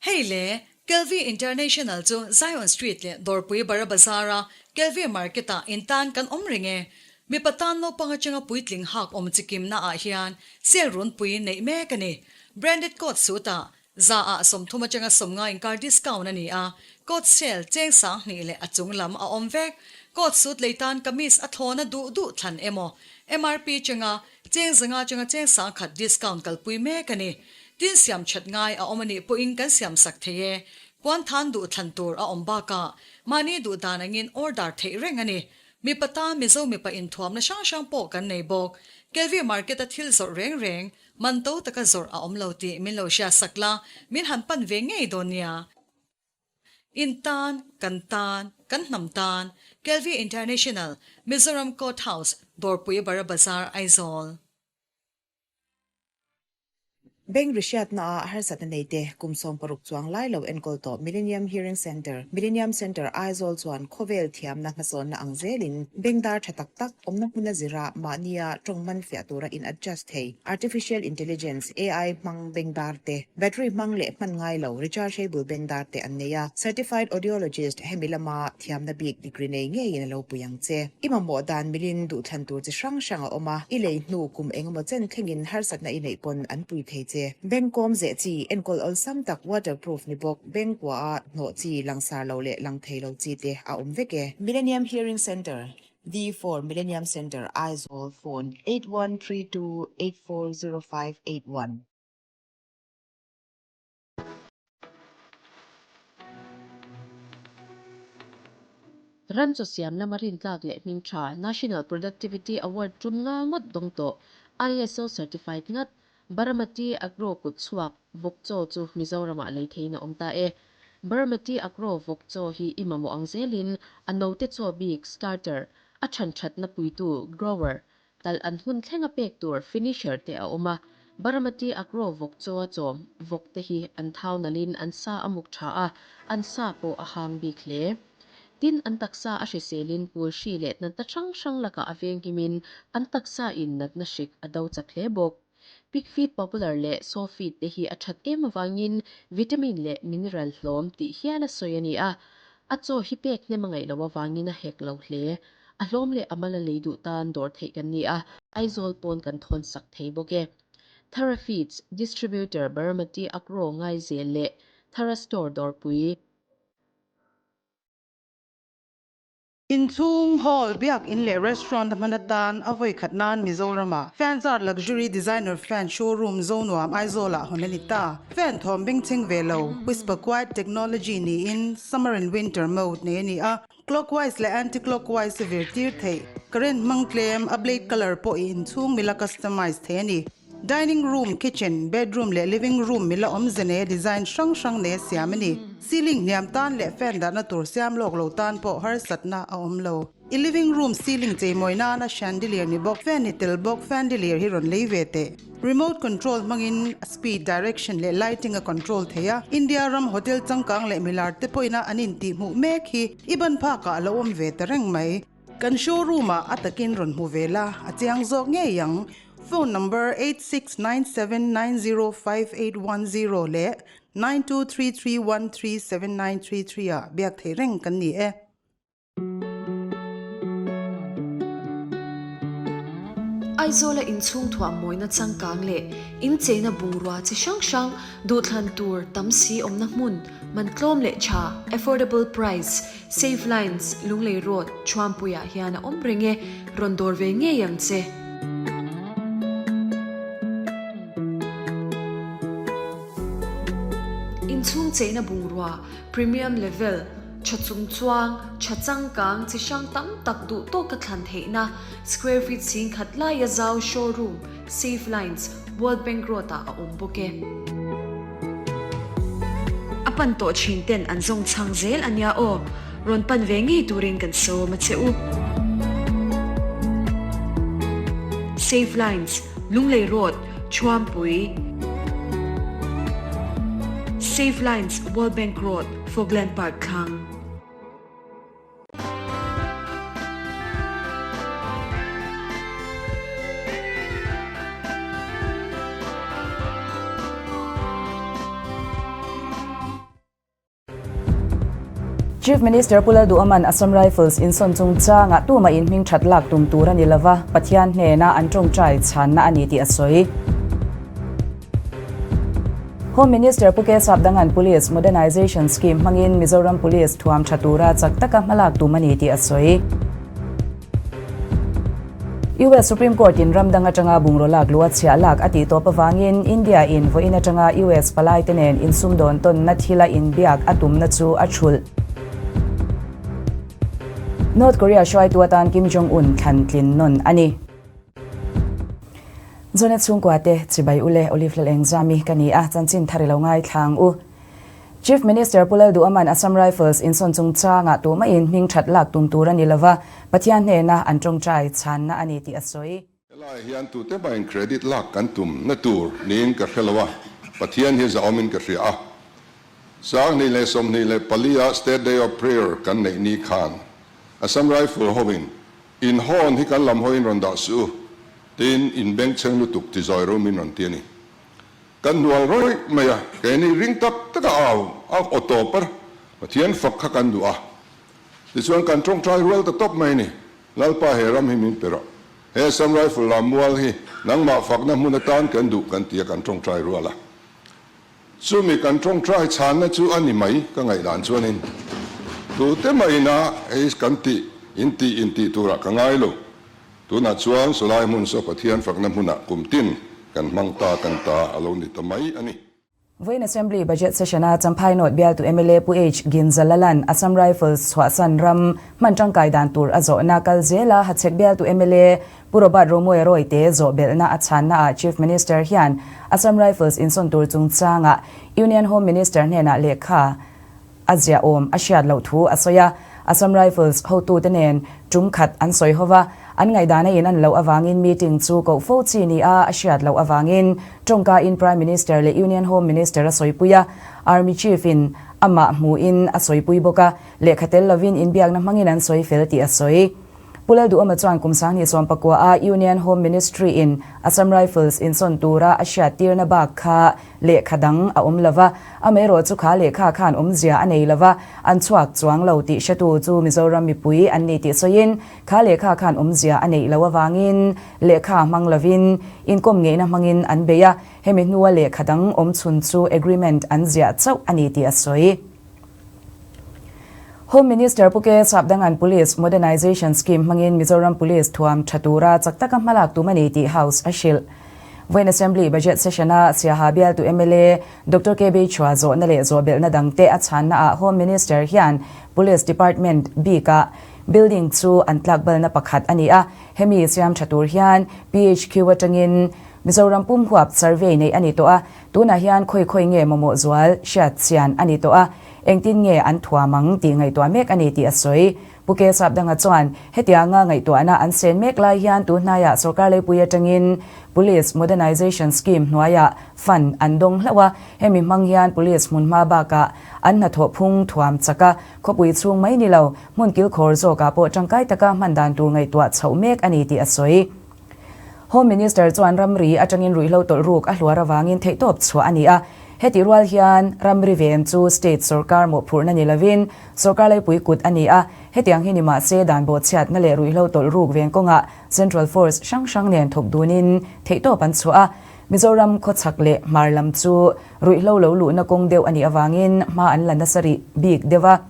Hei le, Kelvie International chu Zion Street leh Dawrpui Bara Bazar-a Kelvie Market-ah in tan kan awm reng e. Mipa tan naupang atanga puitling hak awm chikimna ah hian sale runpui neih mek a ni. Branded coat suit-ah za ah 30 atanga 50 inkar discount a ni a, coat sale cheng 2000 leh a chung lam a awm vek. Coat suit lei tan kamis a thlawna duh duh thlan emaw MRP atanga Cheng 500 atanga cheng 1000 discount kalpui mek a ni. Tin siam that ngai a awm a nih pawhin kan siam sak thei e. Puan than duh thlan tur a awm bakah mahni duh dan angin order theih reng a ni. Mipa tan Mizo mipa inthuamna hrang hrang pawh kan nei bawk. Kelvie Market a thil zawrh reng reng, man to taka zawrh a awm lo tih min lo hriat sak la, min han pan ve ngei dawn nia. In tan, kan tan, kan hnam tan, Kelvie International, Mizoram Court House, Dawrpui Bara Bazar, Aizawl. Bank rihriatna ah harsatna nei te kum 16 chuang lai lo enkawl tawh Millennium Hearing Centre, Millennium Centre Aizawl chuan khawvel thiamna hmasawnna ang zelin bank dar tha tak tak awmna hmuna zira mahnia tawng man fiah tura in adjust thei Artificial Intelligence, AI, hmang bank dar te, Battery hmang leh hman ngai lo rechargeable bank dar te an nei a, Certified Audiologist hemi lama thiamna bik degree nei ngeiin a lo pui ang che. I mamawh dan milin duhthlan tur chi hrang hrang a awm a, i lei hnu kum engemaw chen thlengin harsatna i neih pawn an pui thei che. Bank kawm zeh chi, enkawl awlsam tak waterproof ni bawk, bank kuaha hnawh chi, langsar lo leh lang thei lo chi te a awm vek e. Millennium Hearing Centre, D4 Millennium Centre, Aizawl, Phone, 8132840581. Ram chaw siam lama rintlak leh hming tha National Productivity Award tum nga ngawt dawng tawh ISO certified ngat Baramati Agro kut chhuak vawk chaw chu Mizoramah lei theiin a awm ta e. Baramati Agro vawk chaw hi i mamawh ang zelin a note chaw bik starter, a chhan thatna puitu grower, Talh an hmun thlenga pek tur finisher te a awm a, Baramati Agro vawk chaw a chawm vawk te hi an thau nalhin an sa a muk tha a, an sa pawh a hang bik hle. Tin, an taksa a hriselin pul hri leh natna hrang hrang lakah a venghimin an taksa in natna hrik a do chak hle bawk. Pig feed popular leh sow feed te hi a that em avangin vitamin leh mineral hlawm tih hial a sawi a ni a, a chaw hi pek hnem a ngaih loh avangin a hek lo hle. A hlawm leh a mal a lei duh tan dawr theih kan ni a, Aizawl pawn kan thawn sak thei bawk e. Thara Feeds Distributor Baramati Agro Ngaizel leh Thara Store Dawrpui. Inchhung, hall, biak in leh restaurant a hman atan a vawi khat nan Mizoram-ah Fanzart Luxury Designer Fan Showroom Zonuam Aizawl-ah hawn a ni ta. Fan thawm bengchheng ve lo, Whisper Quiet Technology niin Summer and Winter mode nei a ni a, clockwise leh anti-clockwise a vir tir theih. Current hmang tlem, a blade colour pawh i inchhung mila customize thei a ni. Dining room, kitchen, bedroom leh living room mila awmze nei a design hrang hrang nei a siam a ni. Ceiling hniam tan leh fan dahna tur siam lawk lo tan pawh harsatna a awm lo. I living room ceiling cheimawi nana chandelier ni bawk, fan ni tel bawk fandelier hi rawn lei ve teh. Remote control hmangin a speed, direction leh lighting a control thei a. India ram hotel changkang leh milar te pawhin a an intihhmuh mek hi i ban phakah a lo awm ve ta reng mai. Kan showroom ah a takin rawn hmu ve la, a chiang zawk ngei ang. Phone number 8697905810 leh 9233137933 ah biak theih reng kan ni e. Aizawla inchhung thuah mawina changkang leh incheina bungrua chi hrang hrang duhthlan tur tam si awmna hmun man tlawm leh tha, affordable price, Save Lines, Lunglei Road, Thuampuiah hian a awm reng e, rawn dawr ve ngei ang che. Inchhung cheina bungrua, Premium Level, tha chung chuang, tha changkang, chi hrang tam tak duh tawka thlan theihna, square feet 10,000 laia zau showroom, Save Lines, World Bank Road-ah a awm bawk e. A pan tawh thin ten an zawng chhang zel a nia aw, rawn pan ve ngei turin kan sawm a che u. Save Lines, Lunglei Road, Thuampui. Save Lines, World Bank Road, Fogland Park thlang. Chief Minister Pu Lalduhawma'n Assam Rifles insawn chungchangah tumah in hming that lak tum tur a ni lova, Pathian hnena an tawngtai chhanna a ni tih a sawi. Home Minister Pu K Sapdanga'n Police Modernisation Scheme hmangin Mizoram Police thuam tha tura chak taka hmalak tum a ni tih a sawi. US Supreme Court in ram dang atanga bungraw lak luh a chhiah lak a tih tawp avangin India in vawiin atanga US palai te nen insumdawn tawnna thila inbiak a tumna chu a thulh. North Korea hruaitu atan Kim Jong Un thlan tlin nawn a ni. Zonet chhungkua te chibai u le Olive Lalengzami ka ni a, chanchin thar i lo ngaithla ang u. Chief Minister Pu Lalduhawma'n Assam Rifles insawn chungchangah tumah-in hming that lak tum tur a ni lova, Pathian hnena an tawngtai chhanna a ni tih a sawi. Helaiah hian tute mahin credit lak kan tum na tur niin ka hre lo a, Pathian hi zahawmin ka hria a. 2024 a State Day of Prayer kan neih ni khan Assam Rifle hovin in hawn hi kan lam hawiin rawn dah suh u tiin in bengchheng lutuk ti zawi rum in rawn ti a ni. Kan hnual rawih mai a, keini ring tak tak a au a aw tawp a, Pathian fak kha kan duh a. Tichuan kan tawngtai rual ta tawp mai a ni, Lalpa he ram hi min pe rawh. He Assam Rifle lam mual hi nangmah fakna hmun atan kan duh kan ti a kan tawngtai rual a. Chumi kan tawngtai chhanna chu a ni mai ka ngaihdan chuanin tute maina hei kan tih intih intih turah ka ngai lo. Tunah chuan sawlai hmun saw Pathian fakna hmunah kum tin kan hmang ta kan ta a lo ni ta mai a ni. Vawiin Assembly Budget Session-a Champhai North bialtu mla Pu H. Ginzalalan Assam Rifles chhuahsan ram hman tangkai dan tur a zawhna kal zela Hachhek bialtu mla Pu Robert Romawia Rawite zawh belhna a chhannaah Chief Minister hian Assam Rifles insawn tur chungchangah Union Home Minister hnenah lehkha a ziahawm a hriat loh thu a sawi a, Assam Rifles hotute nen tum khat an sawi ho va, an ngaihdana in an loh avangin meeting chu koh fo chi nia a hriat loh avangin tawngkain Prime Minister leh Union Home Minister a sawipui a, Army Chief in amah hmuhin a sawipui bawk a, lehkha tel lovin inbiakna hmangin an sawi fel tih a sawi. Pu Lalduhawma chuan kum 2019 a Union Home Ministry in Assam Rifles insawn tura a hriattirna bak kha lehkha dang a awm lova, amaherawh chu kha lehkha khan awmzia a nei lova, an chhuak chuang lo tih hretu chu Mizoram mipui an ni tih sawiin kha lehkha khan awmzia a neih loh avangin lehkha hmang lovin inkawm ngeihna hmangin an bei a, hemi hnua lehkha dang awm chhun chu agreement an ziah chauh a ni tih a sawi. Home Minister Pu K Sapdangan Police Modernisation Scheme hmangin Mizoram Police thuam tha tura chak taka hmalak tum a ni tih House a hrilh. Vawiin Assembly Budget Session-a Siaha bialtu mla Doctor KB Chua zawhna leh zawhbelhna dangte a chhannaah Home Minister hian Police Department bikah building chu an tlakbalna pakhat a ni a, hemi siam tha tur hian PHQ atangin Mizoram pum huap survey neih a ni tawh a, Tunah hian khawi khawi nge mamawh zual hriat chian a ni tawh a, engtin nge an thuam ang tih ngaihtuah mek a ni tih a sawi. Pu Ke Sapdanga chuan hetianga ngaihtuahna an sen mek lai hian tun hnaiah sorkar leipui atangin Police Modernisation Scheme hnuaiah fund an dawng hlauh a, hemi hmang hian Police hmunhma bakah an hnathawh phung thuam chak a, khawpui chhung mai ni lo, hmun kilkhawr zawkah pawh tangkai taka hman dan tur ngaihtuah chhoh mek a ni tih a sawi. Home Minister chuan ramri atangin ruihhlo tawlh ruk a hluar avangin theihtawp chhuah a ni a. Hetih rual hian ramri ven chu state sorkar mawhphurhna ni lovin sorkar leipui kut a ni a. Hetiang hi ni mahse dan bawhchhiatna leh ruihhlo tawlh ruk ven kawngah Central Force hrang hrang nen thawk dunin theihtawp an chhuah a. Mizoram khawchhak leh hmar lam chu ruihhlo lo luhna kawng deuh a nih avangin hma an la nasa rih bik deuh a.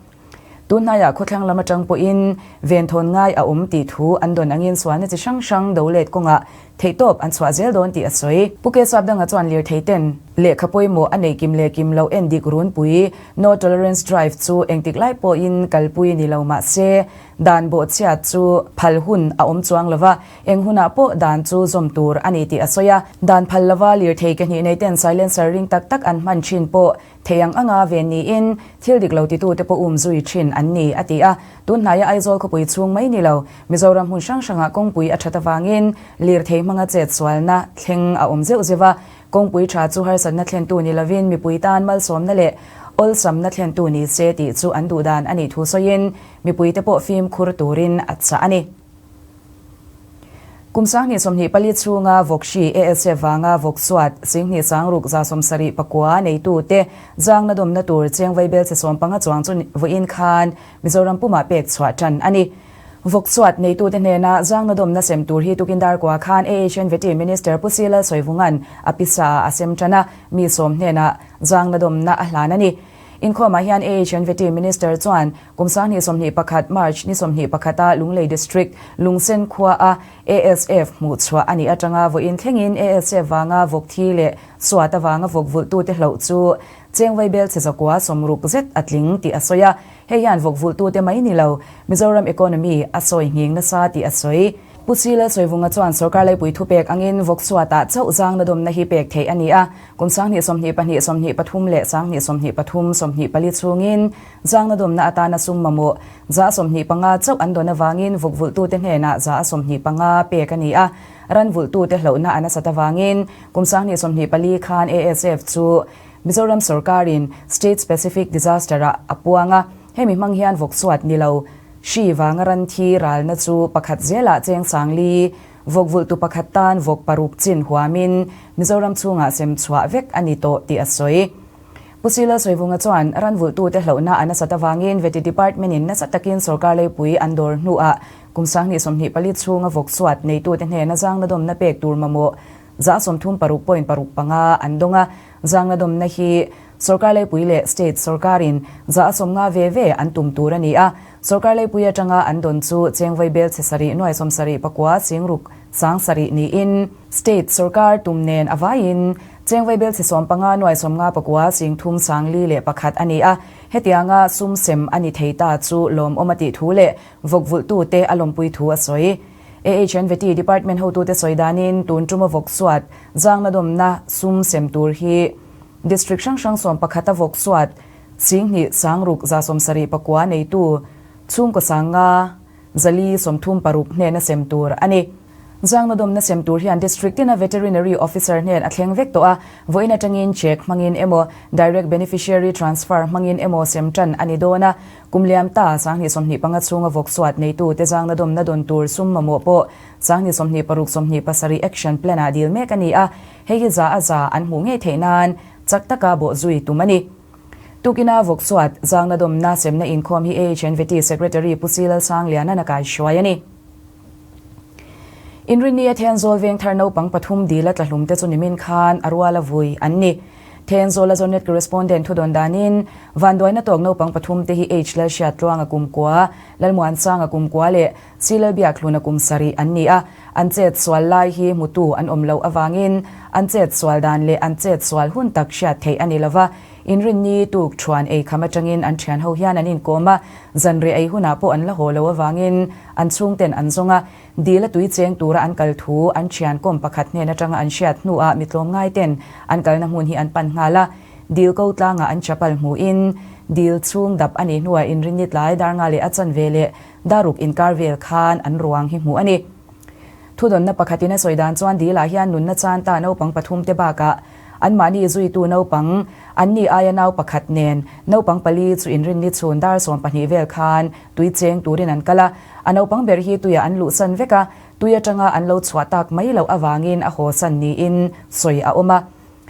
Tunhnaiah khawthlang lam atang pawhin venthawn ngai a awm tih thu an dawn angin sualna chi hrang hrang do let kawngah theihtawp an chhuah zel dawn tih a sawi. Pu Kesap danga chuan lirthei ten lehkha pawimawh a nei kim leh kim loh en dik runpui No Tolerance Drive chu engtik lai pawhin kalpui ni lo mah se dan bawhchhiat chu phal hun a awm chuang lova, eng hunah pawh dan chu zawm tur a ni tih a sawi a. Dan phal lova lirthei ke hnih nei ten silencer ring tak tak an hman thin pawh Thei ang anga ven niin thil dik lo titute pawh um zui thin an ni, a ti a. Tun hnaia Aizawl khawpui chhung mai ni lo, Mizoram hmun hrang hrangah kawngpui a that avangin lirthei hmanga chet sualna thleng a awm zeuh zeuh a. Kawngpui tha chu harsatna thlentu ni lovin mipui tan malsawmna leh awlsamna thlentu ni se tih chu an duh dan a nih thu sawiin mipuite pawh fimkhur turin a chah a ni. Kum 2024 chhunga vawk hri ASF vanga vawk suat 2006 74 neitute zangna dawmna tur cheng vaibel che 15 chuang chu vawiin khan Mizoram pumah pek chhuah tan a ni. Vawk suat neitute hnena zangna dawmna sem tur hi tukin dar kua khan AHNVT Minister Pu Sila Sawivunga'n a pisa a sem tan a, mi sawm hnenah zangna dawmna a hlan a ni. Inkhawmah hian AHNVT Minister chuan Kum 2021 March ni 21 a Lunglei District Lungsen khua a ASF hmuh chhuah a nih atanga vawiin thlengin ASF vanga vawk thi leh suat avanga vawk vulhtute hloh chu Chengvai bel chhe zakua 60 zet a tling tih a sawi a, hei hian vawk vulhtute mai ni lo Mizoram economy a sawi nghing nasa tih a sawi. Pu Sila Sawivunga chuan sorkar laipui thupek angin vawk suatah chauh zangna dawmna hi pek theih a ni a, kum 2022, 23 leh 2023, 24 chhungin Zangna dawmna atana sum mamawh 25% chauh an dawn avangin vawk vulhtute hnenah 25% pek a ni a, ran vulhtute hlohna a nasat avangin kum 2024 khan ASF chu Mizoram sorkarin State Specific Disaster-ah a puang a, hemi hmang hian vawk suat ni lo hri vanga ran thi ralna chu pakhat zelah cheng sangli vawk vulhtu pakhat tan vawk paruk chin huamin Mizoram chhungah sem chhuah vek a ni tawh tih a sawi. Pu Sila Sawivunga chuan ran vulhtute hlohna a nasat avangin Vety Department-in nasa takin sorkar leipui an dawr hnuah kum 2024 chhunga vawk suat neitute hnena zangna dawmna pek tur mamawh 36.65% an dawng a, zangna dawmna hi sorkar leipui leh state sorkarin 50% ve ve an tum tur a ni a, sorkar leipui atanga an dawn chu chengvai bel chhe sarih nuai 79 singruk 7,000 niin state sorkar tum nen a vaiin Chengvai bel chhe 15 nuai 50 pakua 30 401 a ni a, hetianga sum sem a ni thei ta chu lawmawm a tih thu leh vawk vulhtute a lawmpui thu a sawi. AHNVT Department hotute sawi danin tun tuma vawk suat zangna dawmna sum sem tur hi District hrang hrang 11 a vawk suat 2,000 sangruk 79 neitu chhungkaw 500 436 hnena sem tur a ni. Zangna dawmna sem tur hian District tina Veterinary Officer hnen a thleng vek tawh a, vawiin atangin cheque hmangin emaw, Direct Beneficiary Transfer hmangin emaw sem tan a ni dawn a. Kum liam ta 2025 chhunga vawk suat neitu te zangna dawmna dawn tur sum mamawh pawh 2026 27 Action Plan ah dil mek a ni a, hei hi za a za an hmuh ngei theih nan chak taka bawh zui tum a ni. Tukina vawk suat zangna dawmna semna inkhawm hi AHNVT Secretary Pu Si Lalsangliana'n a kaihruai a ni. Inrinni a Thenzawl veng thar naupang pathum dil a tlahlum te chu nimin khan a rual a vui an ni. Thenzawl a Zonet Correspondent thudawn danin vanduaina tawk naupang pathum te hi H Lalhriat Tluanga kum kua, Lalmuansanga kum kua leh C Lalbiakhluna kum sarih an ni a. An chet sual lai hi hmutu an awm loh avangin an chet sual dan leh an chet sual hun tak hriat theih a ni lova. Inrinni tuk thuan ei kham atangin an thian ho hian an inkawm a, zanriah ei hunah pawh an la haw lo avangin an chhungten an zawng a, dil a tui cheng tura an kal thu an thian kawm pakhat hnen atanga an hriat hnuah mi tlawmngai ten an kalna hmun hi an pan nghal a, dil ko tlangah an chapal hmuhin dil chhung dap a nih hnuah inrinni tlai dar nga leh a chanve leh daruk inkar vel khan an ruang hi hmuh a ni. Thudawnna pakhatin a sawi dan chuan dilah hian nunna chan ta naupang pathum te bakah anmahni zuitu naupang, anni aia nau pakhat nen naupang pali chu inrinni chhun dar 12 vel khan tui cheng turin an kal a. A naupang ber hi tuiah an luhsan vek a, tui atanga an lo chhuah tak mai loh avangin a hawsan niin sawi a awm a.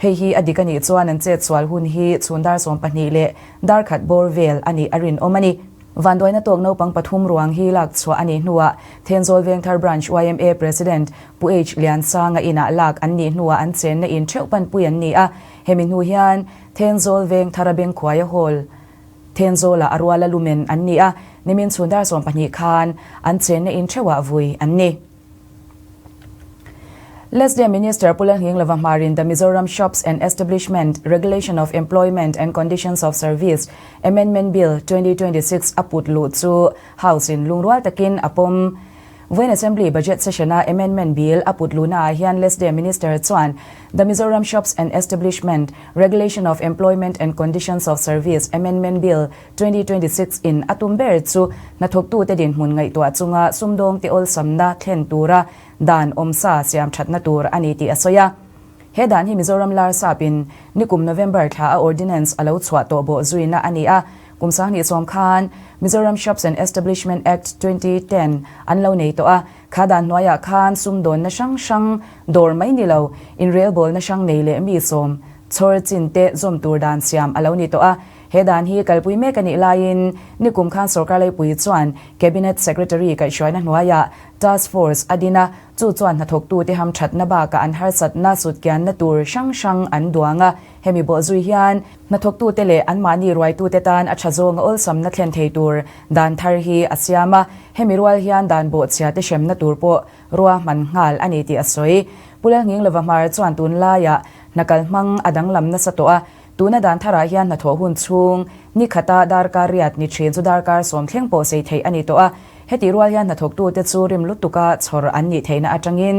Hei hi a dik a nih chuan an chet sual hun hi chhun dar 12 leh dar khat bawr vel a nih a rinawm a ni. Vanduaina tawk naupang pathum ruang hi lak chhuah a nih hnuah Thenzawl Vengthar Branch yma President Pu H Liansanga inah lak an nih hnuah an chenna in theuh panpui an ni a. Hemi hnu hian Thenzawl Vengthara Bengkhuaia Hall Thenzawlah a ruala lumen an ni a, nimin chhun dar 12 khan an chenna in theuhah vui an ni. Leslie Minister Pu Lalnghinglova hmarin The Mizoram Shops and Establishment, Regulation of Employment and Conditions of Service, Amendment Bill, 2026 a put luh chu House in lungrual takin a pawm. Vawiin Assembly Budget Session-a Amendment Bill a put luhnaah hian Leslie Minister chuan The Mizoram Shops and Establishment, Regulation of Employment and Conditions of Service, Amendment Bill, 2026 in a tum ber chu hnathawktute dinhmun ngaihtuah chunga sumdawngte awlsamna thlen tura dan awmsa siam thatna tur a ni tih a sawi a. He dan hi Mizoram Larsap in nikum November thla a Ordinance a lo chhuah tawh bawh zuina a ni a. Kum 2010 khan Mizoram Shops and Establishment Act 2010 an lo nei tawh a, kha dan hnuaiah khan sumdawnna hrang hrang dawr mai ni lo, inrelbawlna hrang nei leh mi sawm chhawr chin te zawm tur dan siam a lo ni tawh a. He dan hi kalpui mek a nih laiin nikum khan sorkar leipui chuan Cabinet Secretary kaihhruaina hnuaiah Task Force a din a, chu chuan hnathawktute hamthatna bakah an harsatna sutkianna tur hrang hrang an duang a, hemi bawhzui hian hnathawktute leh anmahni ruaitute tan a tha zawnga awlsamna thlen thei tur dan thar hi a siam a, hemi rual hian dan bawhchhiate hremna tur pawh ruahman nghal a ni tih a sawi. Pu Lalnghinglova Hmar chuan tunlaiah hna kalhmang a danglam nasa tawh a, Tuna dan tharah hian hnathawh hun chhung ni khata darkar riat ni thin chu darkar sawm thleng pawh sei theih a ni tawh a. Hetih rual hian hnathawktute chu rim lutuka chhawr an nih theihna atangin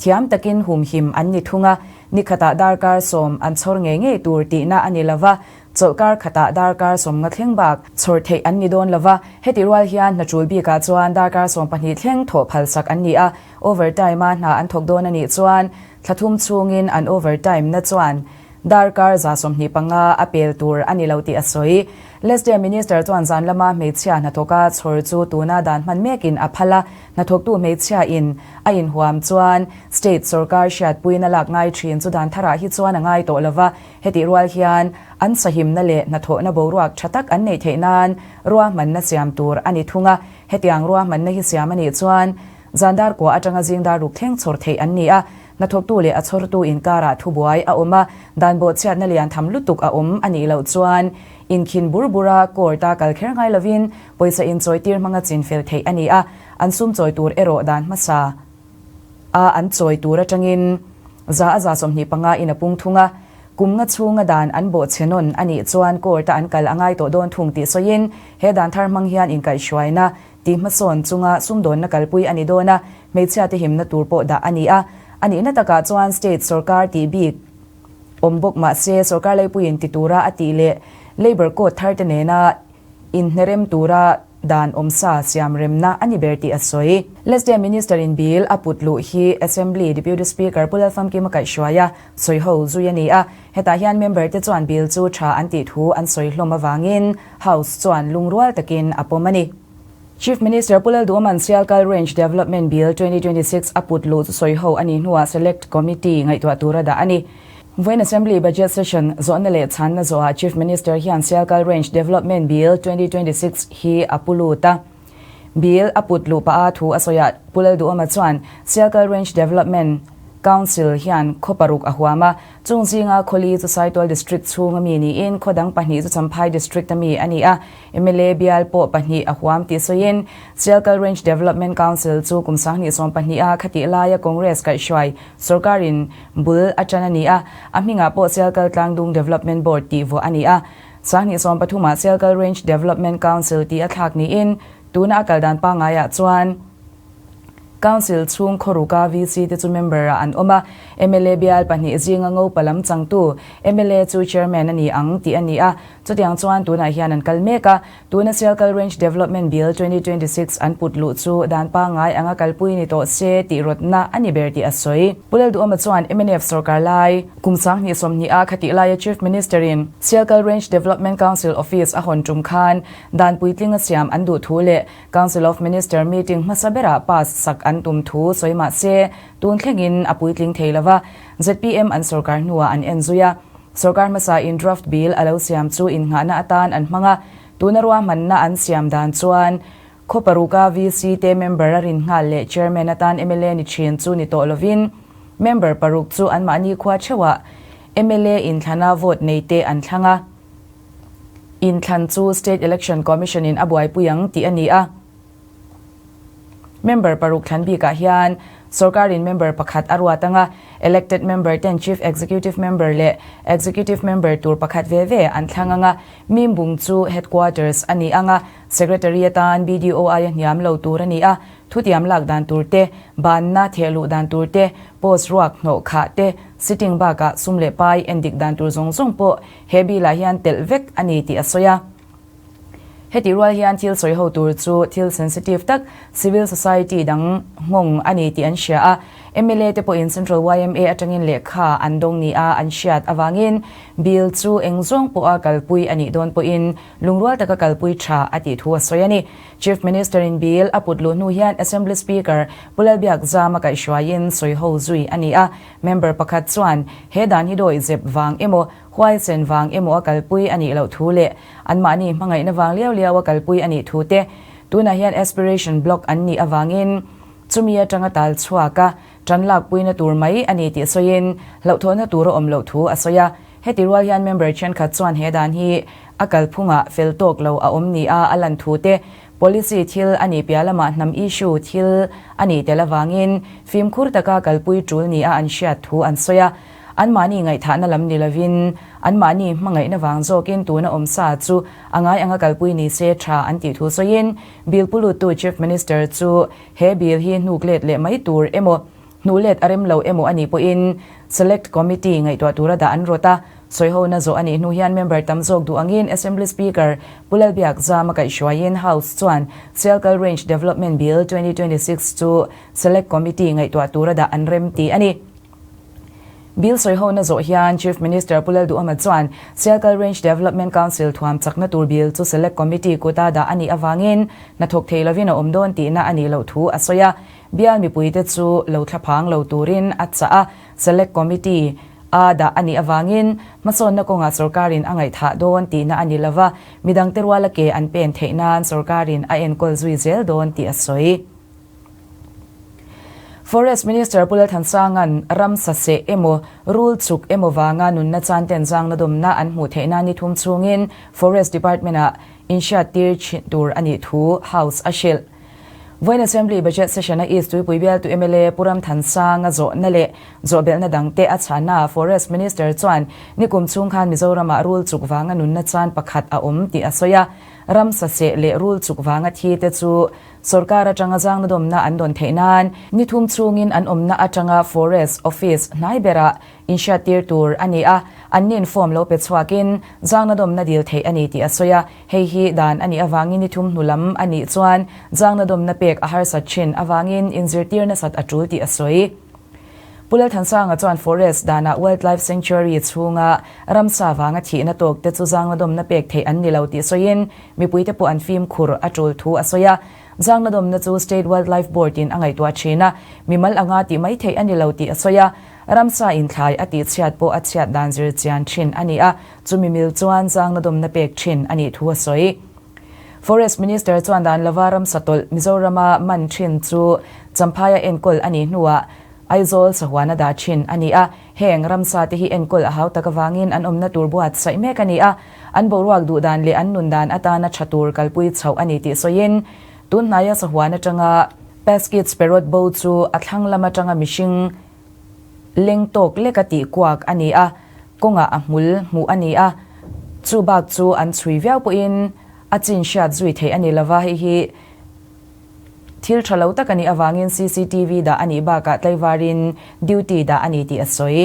thiam takin humhim an ni thung a. Ni khatah darkar sawm an chhawr ngei ngei tur tihna a ni lova, chawlhkar khatah darkar sawmnga thleng bak chhawr theih an ni dawn lova. Hetih rual hian hna tul bikah chuan darkar 12 thleng thawh phalsak an ni a, overtime-a hna an thawk dawn a nih chuan thla thum chhungin an overtime-na chuan Darkar 25 a pel tur a ni lo tih a sawi. Leslie Minister chuan zan lama hmeichhia hnathawka chhawr chu tuna dan hman mekin a phal a, hnathawktu hmeichhia in a inhuam chuan state sorkar hriatpuina lak ngai thin chu dan tharah hi chuan a ngai tawh lova, hetih rual hian an sahimna leh hnathawhna boruak tha tak an neih theih nan ruahmanna siam tur a ni thung a, hetiang ruahmanna hi siam a nih chuan zan dar kua atanga zing dar ruk thleng chhawr theih an ni a. Hnathawktu leh a chhawrtu inkarah thubuai a awm a, dan bawhchhiatna lian tham lutuk a awm a nih loh chuan inkhin bur bura court-a kal kher ngai lovin pawisa inchawitir hmanga chinfel theih a ni a, an sum chawi tur erawh dan hmasa a an chawi tur atangin 125 in a pung thung a, kum nga chhunga dan an bawhchhe nawn a nih chuan court-a an kal a ngai tawh dawn thung tih sawiin he dan thar hmang hian inkaihhruaina Tih hmasawn chunga sumdawnna kalpui a ni dawn a, hmeichhiate himna tur pawh dah a ni a. A nihna takah chuan state sorkar tih bik awm bawk mah se sorkar leipuiin ti tura a tih leh Labour Code tharte nena inhnerem tura dan awmsa siam remna a ni ber tih a sawi. Leslie Minister in bill a put luh hi Assembly Deputy Speaker Pu Lalfamkima kaihhruai a sawiho zui a ni a. Hetah hian member te chuan bill chu tha an tih thu an sawi hlawm avangin House chuan lungrual takin a pawm a ni. Chief Minister Pu Lalduhawma'n Sialkal Range Development Bill 2026 a put luh chu sawiho a nih hnuah Select Committee ngaihtuah tura dah a ni. Vawiin Assembly Budget Session zawhna leh chhanna zawhah Chief Minister hian Sialkal Range Development Bill 2026 hi a pu lut a. Bill a put luh pah a thu a sawiah Pu Lalduhawma chuan Sialkal Range Development Council hian khaw paruk a huam a, chung zinga khawli chu Saitual District chhunga mi niin khaw dang pahnih chu Champhai District a mi a ni a, mla bial pawh pahnih a huam tih sawiin Sialkal Range Development Council chu kum 2012 a khatih laia Congress kaihhruai sorkarin bul a tan a ni a, a hmingah pawh Sialkal Tlangdung Development Board tih vuah a ni a. 2013 ah Sialkal Range Development Council tih a thlak niin tuna a kal dan pangaiah chuan Council chhung khawruka VC te chu member ah an awm a, mla bial pahnih zinga ngopa lam changtu mla chu chairman a ni ang tih a ni a, chutiang chuan tunah hian an kal mek a, tuna Sialkal Range Development Bill 2026 an put luh chu dan pangngai anga kalpui ni tawh se tih rawtna a ni ber tih a sawi. Pu Lalduhawma chuan mnf sorkar lai kum 2020 a khatih laia Chief Minister in Sialkal Range Development Council Office a hawn tum khan dan puitling a siam an duh thu leh Council of Minister meeting hmasa berah pass sak an tum thu sawi mah se, tun thlengin a puitling thei lo va, zpm an sorkar hnuah an en zui a. Sorkar hmasa in draft bill a lo siam chu innghahna atan an hmang a, tuna ruahmanna an siam dan chuan khaw paruka VC te member a rin nghal leh chairman atan mla ni thin chu ni tawh lovin member paruk chu anmahni khua theuhah mla inthlana vote nei te an thlang a. Inthlan chu State Election Commission in a buaipui ang tih a ni a. Member paruk thlan bikah hian sorkarin member pakhat a ruat anga elected member ten Chief Executive Member leh Executive Member tur pakhat ve ve an thlang anga Mimbung chu Headquarters a ni anga Secretary atan BDO aia hniam lo tur a ni a. Thutiam lak dan tur te, banna thehluh dan tur te, post ruak hnawh khah te, sitting bakah sum leh pai endik dan tur zawng zawng pawh He bill ah hian telh vek a ni tih a sawi a. Heti rual hian thil sawi ho tur chu thil sensitive tak, civil society dang nghawng a ni tih an hria a. Mla te pawhin Central yma atangin lehkha an dawng nia an hriat avangin bill chu eng zawng pawha kalpui a nih dawn pawhin lungrual taka kalpui tha a tih thu a sawi a ni. Chief Minister in bill a put luh hnu hian Assembly Speaker Pu Lalbiakzama kaihhruaiin sawi ho zui a ni a. Member pakhat chuan he dan hi dawi zep vang emaw, huaisen vang emaw a kalpui a nih loh thu leh Anmahni hmangaihna vang liau liau a kalpui a nih thu te, tunah hian aspiration block an nih avangin chumi atanga tal chhuak a, tan lakpuina tur mai a ni tih sawiin hlauhthawhna tur a awm loh thu a sawi a. Heti rual hian member thenkhat chuan he dan hi a kalphungah fel tawk lo a awm nia a lan thu te, policy thil a nih piah lamah hnam issue thil a nih tel avangin fimkhur taka kalpui tul nia an hriat thu an sawi a. Anmahni ngaihthahna lam ni lovin, anmahni hmangaihna vang zawkin tuna awm sa chu a ngai anga kalpui ni se tha an tih thu sawiin, bill pu luttu Chief Minister chu he bill hi hnuk let leh mai tur emaw, hnuh let a rem lo emaw a nih pawhin Select Committee ngaihtuah tura dah an rawt a. Sawihona zawh a nih hnu hian member tam zawk duh angin Assembly Speaker Pu Lalbiakzama kaihhruaiin House chuan Sialkal Range Development Bill 2026 chu Select Committee ngaihtuah tura dah an rem ti a ni. Bill sawihona zawh hian Chief Minister Pu Lalduhama chuan Sialkal Range Development Council thuam chakna tur bill chu Select Committee kuta dah a nih avangin hnathawk thei lovin a awm dawn tihna a nih loh thu a sawi a. Bial mipuite chu lo thlaphang lo turin a chah a, Select Committee a dah a nih avangin hmasawnna kawngah sorkarin a ngaihthah dawn tihna a ni lova, midangte ruala ke an pen theih nan sorkarin a enkawl zui zel dawn tih a sawi. Forest Minister Pu Lalthansanga'n ram saseh emaw, rul chuk emaw vanga nunna chan ten zangna dawmna an hmuh theihna ni thum chhungin Forest Department-ah inhriattir thin tur a nih thu House a hrilh. Vawiin Assembly Budget Session-a East Tuipui bialtu mla Pu Ramthansanga zawhna leh zawhbelhna dangte a chhana Forest Minister chuan nikum chhung khan Mizoramah rul chuk vanga nunna chan pakhat a awm tih a sawi a, ram saseh leh rul chuk vanga thi te chu Sorkar atanga zangna dawmna an dawn theih nan ni thum chhungin an awmna atanga Forest Office hnai berah inhriattir tur a ni a, an nin form lo pe chhuakin zangna dawmna dil theih a ni tih a sawi a, hei hi dan a nih avangin ni thum hnu lam a nih chuan zangna dawmna pek a harsat thin avangin inzirtir nasat a tul tih a sawi. Pu Lalthansanga chuan Forest danah Wildlife Sanctuary chhunga ramsa vanga thihna tawk te chu zangna dawmna pek theih an ni lo tih sawiin Mipuite pawh an fimkhur a tul thu a sawi a, zangna dawmna chu State Wildlife Board in a ngaihtuah thin a, mimal anga tih mai theih a ni lo tih a sawi a, ramsa inthlai a tihchhiat pawh a chhiat dan zir chian thin a ni a, chumi mil chuan zangna dawmna pek thin a nih thu a sawi. Forest Minister chuan dan lova ramsa tawlh Mizorama man thin chu Champhaia enkawl a nih hnuah Aizawl sahuan a dah thin a ni a, heng ramsa te hi enkawl a hau tak avangin an awmna tur buatsaih mek a ni a, an boruak duh dan leh an nun dan atana tha tur kalpui chhoh a ni tih sawiin tun hnaia sahuan atanga Pesquets Perot bo chu a thlang lam atanga mihring leng tawk leka tih kuak a ni a, kawngah a hmul hmuh a ni a, chu bak chu an chhui viau pawhin a chin hriat zui theih a ni lova, hei hi Thil tha lo tak a nih avangin cctv dah a nih bakah tlaivarin duty dah a ni tih a sawi.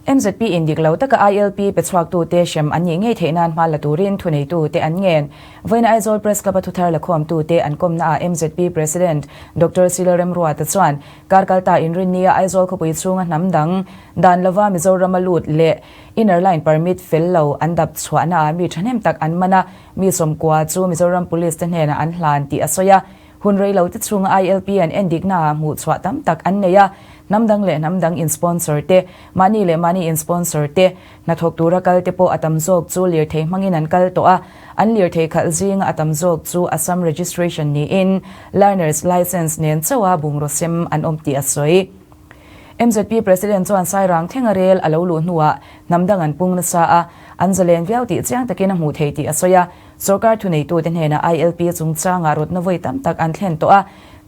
MZP in dik lo taka ILP pe chhuaktute hrem an nih ngei theih nan hma la turin thuneitute an ngen. Vawiin Aizawl Press Club-a thuthar lakhawmtute an kawmnaah MZP President Doctor Sila Remruata chuan kar kalta inrinnia Aizawl khawpui chhunga hnam dang dan lova Mizorama lut leh Inner Line Permit fel lo an dap chhuahna ah mi thahnem tak an man a, mi sawmkua chu Mizoram Police te hnenah an hlan tih a sawi a. Hun rei lo te chhunga ILP an endikna ah hmuh chhuah tam tak an nei a, hnam dang leh hnam dang in sponsor te, mahni leh mahni in sponsor te, hnathawk tura kal te pawh a tam zawk chu lirthei hmangin an kal tawh a, an lirthei khalh zinga a tam zawk chu Assam registration niin Learner's Licence nen chauha bungraw sem an awm tih a sawi. MZP President chuan Sairang thlenga rel a lo luh hnuah hnam dang an pung nasa a, an zalen viau tih chiang takin a hmuh thei tih a sawi a. Sorkar thuneitute hnenah ILP chungchangah rawtna vawi tam tak an thlen tawh a,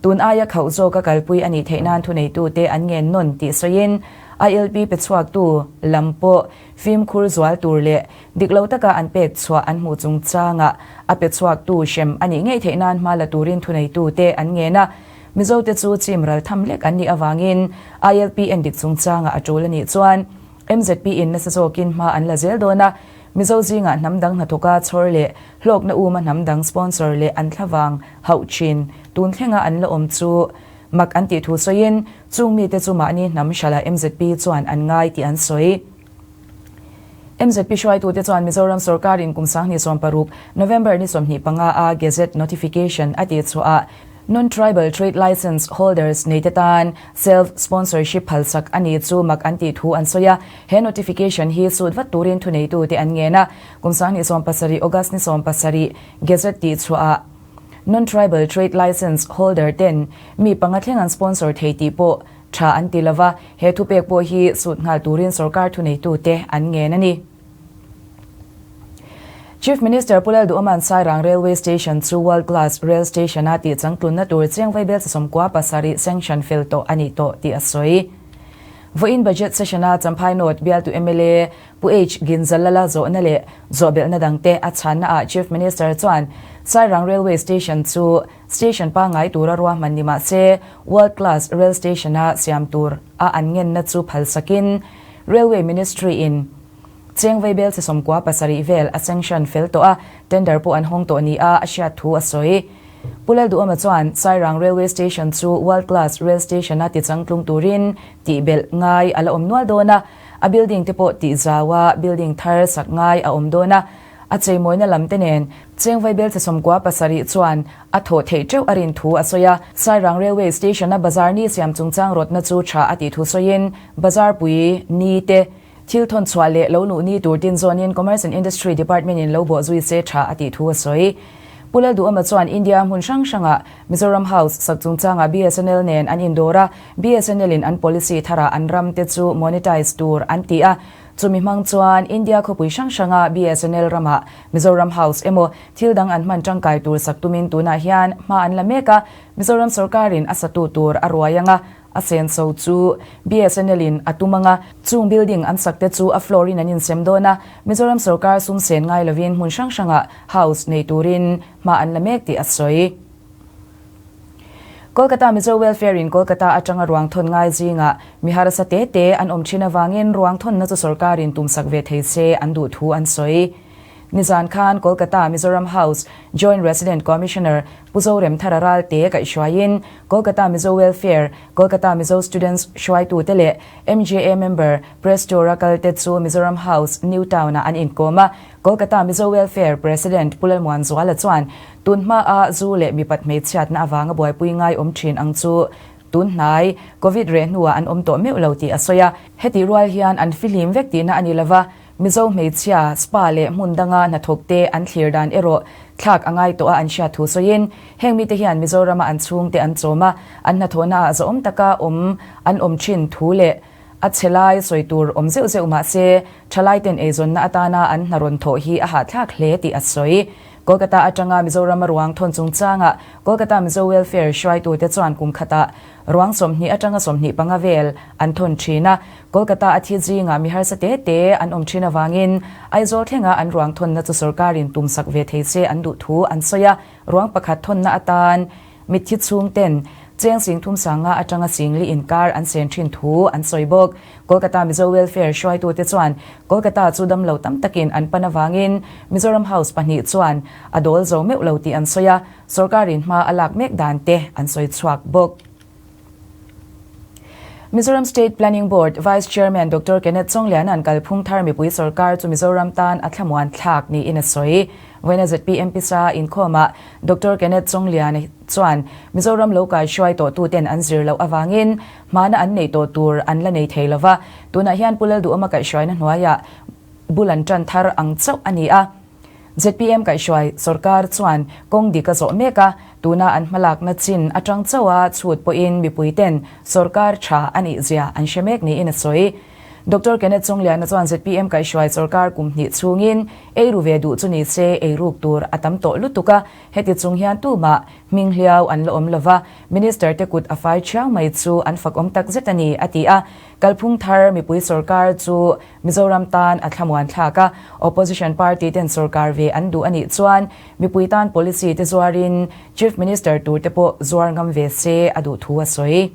tun aia khauh zawka kalpui a nih theih nan thuneitute an ngen nawn tih sawiin ILP pe chhuaktu lam pawh fimkhur zual tur leh dik lo taka an pek chhuah an hmuh chungchangah a pe chhuaktu hrem a nih ngei theih nan hma la turin thuneitute an ngen a. Mizote chu chim ral tham lek an nih avangin ILP endik chungchangah a tul a nih chuan. MZP in nasa zawkin hma an la zel dawn a, Mizo zingah hnam dang hnathawka chhawr leh hlawkna uma hnam dang sponsor leh an thlavang hauh thin tun thlenga an la awm chu mak an tih thu sawiin chung mite chu mahni hnam hralh MZP chuan an ngai tih an sawi. MZP hruaitute chuan Mizoram sorkarin kum 2016 November ni 25 a Gazette Notification a tihchhuah ah Non-Tribal Trade Licence Holders neite tan Self-Sponsorship phalsak a ni chu mak an tih thu an sawi a, he notification hi sut vat turin thuneitute an ngen a, kum 2017 August ni 17 Gazette tihchhuah ah Non-Tribal Trade Licence Holder ten mi panga thleng an sponsor thei tih pawh Tha an ti lova, he thupek pawh hi sut nghal turin sorkar thuneitute an ngen a ni. Chief Minister Pu Lalduhawma'n Sairang Railway Station chu World Class Rail Station a tih changtlunna tur chiang vaibel 97 sanction fel tawh a ni tawh tih a sawi. Vawiin Budget Session-a Champhai North bialtu mla Pu H. Ginzalala zawhna leh zawhbelhna dangte a chhannaah Chief Minister chuan Sairang Railway Station chu Station pangngai tura ruahman ni mah se, World Class Rail Station-a siam tur a an ngenna chu phalsakin Railway Ministry in cheng vaibel che 97 vel a sanction fel tawh a, tender pawh an hawng tawh nia a hriat thu a sawi. Pu Lalduhawma chuan Sairang Railway Station chu World Class Rail Station-a tichangtlung turin tihbelh ngai a la awm nual dawn a, a building te pawh tihzau a building thar sak ngai a awm dawn a, A cheimawina lam te nen cheng vaibel che 97 chuan a thawh theih teuh a rin thu a sawi a. Sairang Railway Station-a bazar ni siam chungchang rawtna chu tha a tih thu sawiin bazar pui ni te thil thawn chhuah leh lo luh ni tur tin zawnin Commerce and Industry Department-in lo bawh zui se tha a tih thu a sawi. Pu Lalduhawma chuan India hmun hrang hrangah Mizoram House sak chungchangah BSNL nen an indawr a, BSNL-in an policy tharah an ram te chu monetize tur an ti a, Chumi hmang chuan India khawpui hrang hranga BSNL ramah Mizoram House emaw thil dang an hman tangkai tur sak tumin tunah hian hma an la mek a, Mizoram sorkarin a satu tur a ruai anga a senso chu BSNL in a tum anga chung building an sak te chu a floor in an insem dawn a, Mizoram sorkar sum sen ngai lovin hmun hrang hrangah house nei turin hma an la mek tih a sawi. Kolkata Mizo Welfare in Kolkata atanga ruang thawn ngai zingah mi harsa te te an awm thin avangin ruang thawnna chu sorkarin tumsak ve thei se an duh thu an sawi. Nizan khan Kolkata Mizoram House Joint Resident Commissioner Pu Zoremthara Ralte kaihhruaiin Kolkata Mizo Welfare, Kolkata Mizo Students hruaitute leh MJA member Press Tour-a kalte chu Mizoram House, New Town-ah an inkawm a, Kolkata Mizo Welfare President Pu Lalmuanzuala chuan tun hmaa zu leh mipat hmeichhiatna avanga buaipui ngai awm thin ang chu tun hnai Covid reh hnuah an awm tawh meuh lo tih a sawi a. Hetih rual hian an fihlim vek tihna a ni lova, Mizo hmeichhia, spa leh hmun danga hnathawkte an thlir dan erawh thlak a ngai tawh a an hriat thu sawiin heng mite hian Mizorama an chhungte an chawm a, an hnathawhnaah zawhawm taka awm an awm thin thu leh A chhe lai sawi tur awm zeuh zeuh mah se, thalaiten eizawnna atana an hna rawn thawh hi a hahthlak hle tih a sawi. Kolkata atanga Mizorama ruang thawn chungchangah Kolkata Mizo Welfare hruaitute chuan kum khatah ruang 20 atanga 25 vel an thawn thin a. Kolkata a thi zingah mi harsa te te an awm thin avangin Aizawl thlenga an ruang thawnna chu sorkarin tumsak ve thei se an duh thu an sawi a. Ruang pakhat thawnna atan Mitthi chhungten cheng 30,000 sanga atanga 40,000 inkar an sen thin thu an sawi bawk. Kolkata Mizo Welfare hruaitute chuan Kolkata chu damlo tam takin an pan avangin Mizoram House pahnih chuan a dawl zo meuh lo tih an sawi a, sorkarin hma a lak mek dan te an sawi chhuak bawk. Mizoram State Planning Board Vice Chairman Doctor Kenneth Chawngliana'n kalphung thar mipui sorkar chu Mizoram tan a thlamuan thlak niin a sawi. Vawiina zpm pisa inkhawmah Doctor Kenneth Chawngliana chuan Mizoram lo kai hruai tawhtuten an zir loh avangin hmana an neih tawh tur an la nei thei lova, tunah hian Pu Lalduhawma kaihhruaina hnuaiah bul an tan thar ang chauh a ni a. Zpm kaihhruai sorkar chuan kawng dik a zawh mek a, tuna an hmalakna chin atang chauha chhut pawhin mipuiten sorkar tha a nih zia an hre mek niin a sawi. Doctor Kenneth Chawngliana chuan zpm kaihhruai sorkar kum hnih chhungin ei ru ve duh chu ni se ei ruk tur a tam tawh lutuk a, heti chung hian tumah hming hliau an la awm lova, Minister te kut a fai thiau mai chu an fakawm tak zet a ni, a ti a. Kalphung thar mipui sorkar chu Mizoram tan a thlamuan thlak a, Opposition party ten sorkar ve an duh a nih chuan mipui tan policy te zuarin Chief Minister tur te pawh zuar ngam ve se a duh thu a sawi.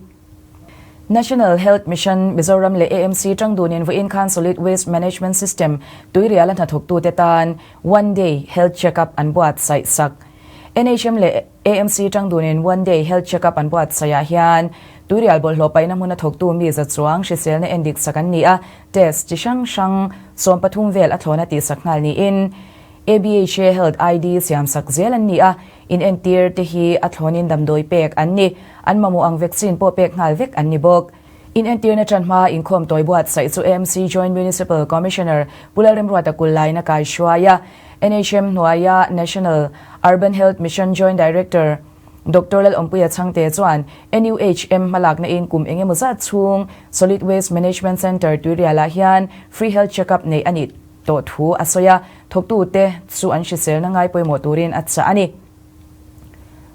National Health Mission, Mizoram leh AMC tangdunin vawiin khan Solid Waste Management System tuiriala hnathawktute tan One Day Health Check-up an buatsaih sak. NHM leh AMC tangdunin One Day Health Check-up an buatsaihah hian tuirial bawlhhlawh paihna hmuna thawktu mi za chuang hriselna endik sak an ni a, test chi hrang hrang 13 vel a thlawna tihsak nghal niin ABHA Health ID siamsak zel an ni a, inentir te hi a thlawnin damdawi pek an ni. An mamawh ang vaccine pawh pek nghal vek an ni bawk. Inentirna tan hma inkhawm tawi buatsaih chu AMC Joint Municipal Commissioner Pu Lalremruata Kullaina kai hruai a, NHM hnuaia National Urban Health Mission Joint Director Doctor Lalawmpuia Chhangte chuan NUHM hmalakna in kum eng emaw zat chhung Solid Waste Management Centre Tuirialah hian Free Health Check-up neih a nih tawh thu a sawi a, thawktute chu an hriselna ngai pawimawh turin a chah a ni.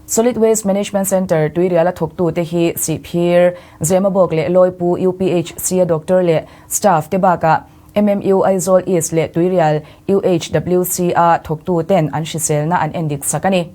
Solid Waste Management Centre Tuiriala thawktute hi Sihphir, Zemabawk leh Lawipu UPHC-a doctor leh staff te bakah MMU Aizawl East leh Tuirial UHWC-a thawktuten an hriselna an endik sak a ni.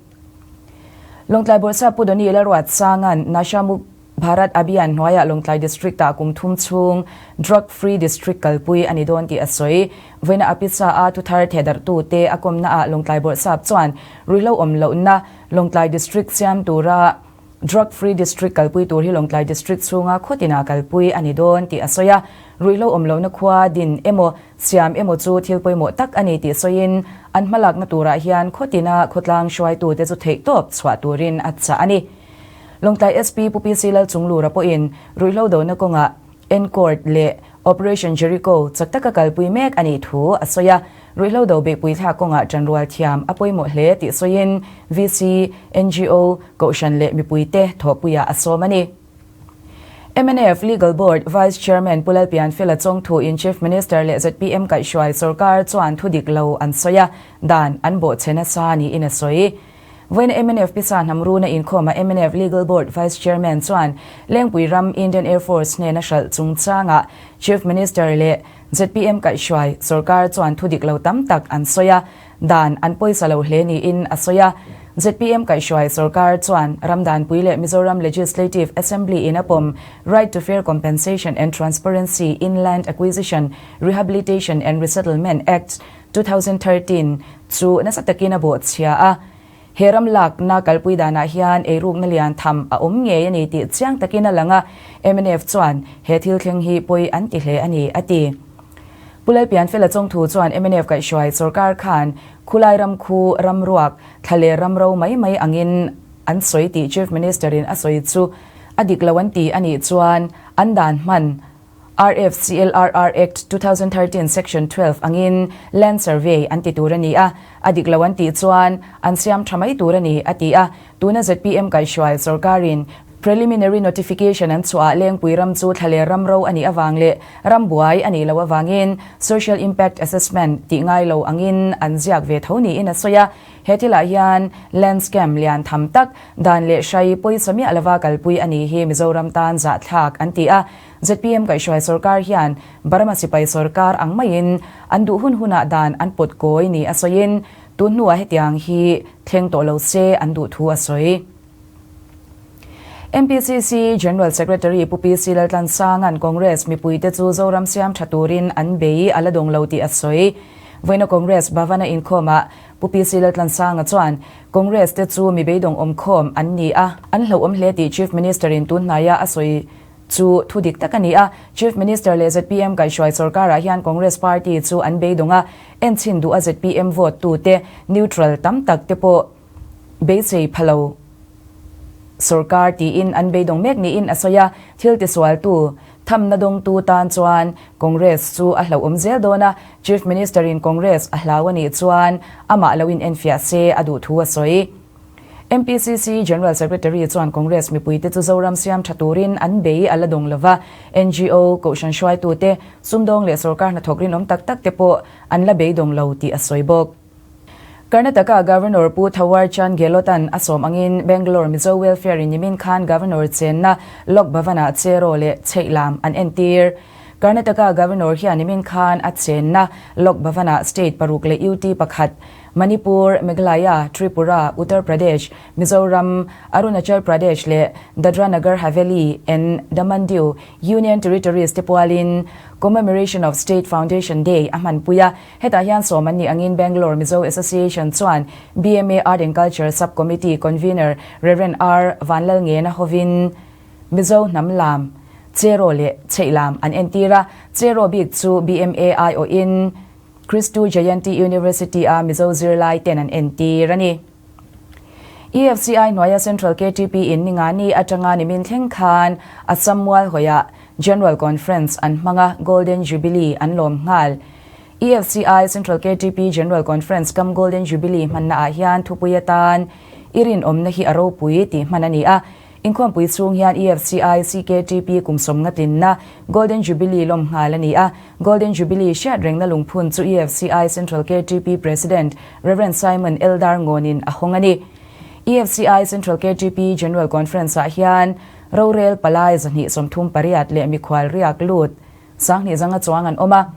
Lawngtlai Bawrhsap Pu Doni Lalruatsanga'n Nasha Muk Bharat Abhiyan hnuaiah Lawngtlai District-ah kum thum chhung Drug Free District kalpui a ni dawn tih a sawi. Vawiina a pizza a thuthar thehdarhtute a kawmnaah Lawngtlai Bawrhsap chuan ruihhlo awm lohna Lawngtlai District siam tura Drug Free District kalpui tur hi Lawngtlai District chhunga khuatinah kalpui a ni dawn tih a sawi a. Ruihhlo awm lohna khua din emaw siam emaw chu thil pawimawh tak a ni tih sawiin an hmalakna turah hian khuatina khawtlang hruaitute chu theihtawp chhuah turin a chah a ni. Lawngtlai SP Pu PC Lalchunglura pawhin ruihhlo dona kawngah N-Court leh Operation Jericho chak taka kalpui mek a nih thu a sawi a, ruihhlo do beihpui thlak kawngah ṭanrual thiam a pawimawh hle tih sawiin VC, ngo, Kohhran leh mipuite thawhpuiah a sawm a ni. Mnf Legal Board Vice Chairman Pu Lalpianfela Chawngthuin Chief Minister leh zpm kaihhruai sorkar chuan thudik lo an sawi a, dan an bawhchhe nasa niin a sawi. Vawiina mnf pisa hnam runa inkhawma mnf Legal Board Vice Chairman chuan Lengpui ram Indian Air Force hnena hralh chungchangah Chief Minister leh zpm kaihhruai sorkar chuan thu dik lo tam tak an sawi a, dan an pawisa lo hle niin a sawi a. Zpm kaihhruai sorkar chuan Ramdanpui leh Mizoram Legislative Assembly in a pawm Right to Fair Compensation and Transparency in Land Acquisition, Rehabilitation and Resettlement Act, 2013 chu nasa takin a bawh chhia a, he ram lakna kalpui danah hian eirukna lian tham a awm ngei a ni tih chiang takin a lang a, mnf chuan he thil thleng hi pawi an ti hle a ni, a ti. Pu Lalpianfela Chawngthu chuan mnf kaihhruai sorkar khan khulai ram khu ram ruak thla leh ram ro mai mai angin an sawi tih Chief Minister-in a sawi chu a dik lo an ti a nih chuan an dan hman RFCLRR Act 2013 Section 12 angin Land Survey an ti tur a ni a, a dik lo an tih chuan an siam tha mai tur a ni, a ti a. Tuna zpm kaihhruai sorkarin Preliminary Notification an chhuah ah Lengpui ram chu thla leh ram ro a nih avang leh ram buai a nih loh avangin Social Impact Assessment tih ngai lo angin an ziak ve tho niin a sawi a. He thilah hian Land Scam lian tham tak dan leh hrai pawisa miah lova kalpui a nih hi Mizoram tan zahthlak an ti a. Zpm kaihhruai sorkar hian Burma sipai sorkar ang maiin an duh hun hunah dan an pawt kawi ni a sawiin tun hnuah hetiang hi thleng tawh lo se an duh thu a sawi. MPCC General Secretary Pu PC Laltlansanga'n Congress mipuite chu Zoram siam tha turin an bei a la dawng lo tih a sawi. Vawiina Congress Bhavana inkhawmah Pu PC Laltlansanga chuan Congress te chu mi beidawng awmkhawm an ni a, an hlauhawm hle tih Chief Minister-in tun hnaia a sawi Chu thu dik tak a ni a, Chief Minister leh zpm kaihhruai sorkarah hian Congress party chu an beidawng a, enchhin duh a zpm vote tute neutral tam tak te pawh beisei pha lo sorkar tiin an beidawng mek niin a sawi a, thil tisualtu thamna dawngtu tan chuan Congress chu a hlauhawm zel dawn a, Chief Minister-in Congress a hlau a nih chuan amah lo inenfiah se a duh thu a sawi. MPCC General Secretary chuan Congress mipuite chu Zoram siam tha turin an bei a la dawng lova, ngo, Kohhran hruaitute, sumdawng leh sorkar hnathawk rinawm tak tak te pawh an la beidawng lo tih a sawi bawk. Karnataka Governor Pu Thawar Chand Gehlot-a'n a sawm angin Bangalore Mizo Welfare in nimin khan Governor chenna Lok Bhavan-ah Cheraw leh Chheihlam an entir. Karnataka Governor hian nimin khan a chenna Lok Bhavan-ah state paruk leh UT pakhat, Manipur, Meghalaya, Tripura, Uttar Pradesh, Mizoram, Arunachal Pradesh leh Dadra Nagar Haveli and Daman Diu Union Territories te pualin Commemoration of State Foundation Day a hmanpui a. Hetah hian sawm an nih angin Bangalore Mizo Association chuan bma Art and Culture Sub-Committee Convener Rev. R. Vanlalngena hovin Mizo hnam lam, Cheraw leh Chheih lam an entir a. Cheraw bik chu bma aiawhin Kristu Jayanti University-a Mizo zirlai ten an entir a ni. EFCI hnuaia Central KTP in Ningani atanga nimin thleng khan Assam Mualhawiah General Conference an hmang a, Golden Jubilee an lawm nghal. EFCI Central KTP General Conference kam Golden Jubilee hmanna ah hian thupui atan i rinawmna hi a ropui tih hman a ni a. Inkhawmpui chhung hian EFCI CKTP kum sawmnga tlinna Golden Jubilee lawm nghal a ni a. Golden Jubilee hriat rengna lungphun chu EFCI Central KTP President Rev. Simon Eldar Ngawnin a hawng a ni. EFCI Central KTP General Conference-ah hian rorel palai 238 leh mikhual riak lut 20 zanga chuang an awm a.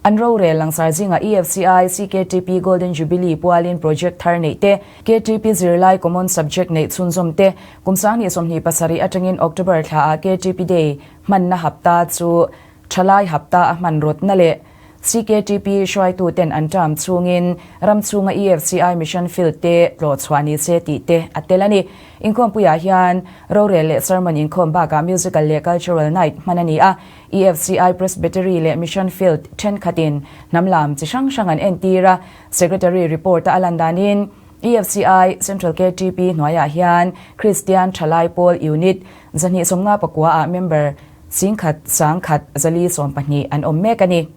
An rorel langsar zingah EFCI CKTP Golden Jubilee pualin project thar neih te, KTP zirlai common subject neih chhunzawm te, kum 2027 atangin October thlaah KTP Day hmanna hapta chu thalai hapta a hman rawtna leh CKTP hruaituten an term chhungin ram chhunga EFCI mission field te tlawh chhuah ni se tih te a tel a ni. Inkhawmpuiah hian rorel leh sermon inkhawm bakah musical leh cultural night hman a ni a. EFCI Presbytery leh Mission Field thenkhatin hnam lam chi hrang hrang an entir a, Secretary report a lan danin EFCI Central KTP hnuaiah hian Kristian Thalai Pawl Unit 259 ah member 10,000 10,000 412 an awm mek a ni.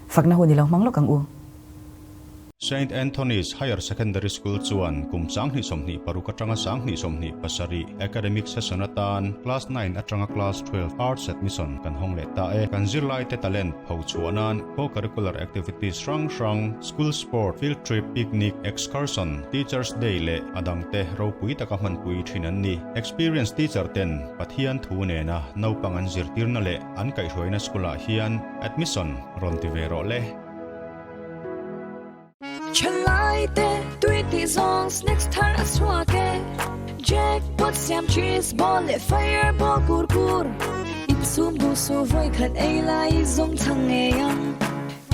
Fakna hun i lo hmang lawk ang u. Saint Anthony's Higher Secondary School chuan kum 2026 atanga 2027 academic session atan Class 9 atanga Class 12 Arts admission kan hawng leh ta e. Kan zirlaite talent pho chhuah nan co-curricular activities hrang hrang, school sport, field trip, picnic, excursion, Teachers Day leh a dangte ropui taka hmanpui thin an ni. Experienced teacher ten Pathian thu nena naupang an zirtirna leh an kaihhruaina school ah hian admission rawn ti ve rawh le. Thalaite tui tih zawng snacks thar a chhuak e Jackpot siam cheese ball leh fireball kur kur Insum duh su vawi khat ei lai zawng chhang ngei ang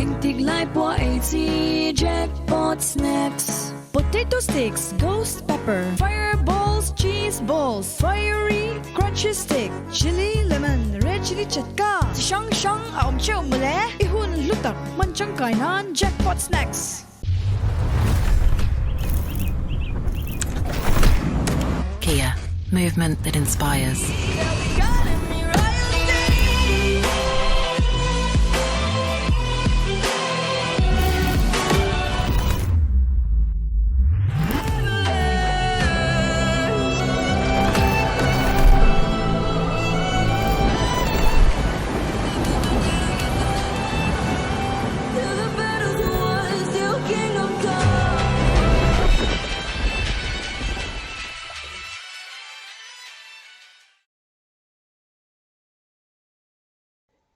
Engtik lai pawh ei chi Jackpot snacks Potato sticks, ghost pepper, fireballs, cheese balls, fiery crunchy stick, chilli lemon, red chilli chatka chi hrang hrang a awm theuh mawle I hun hlu tak hman tangkai nan Jackpot Snacks. Kia, movement that inspires.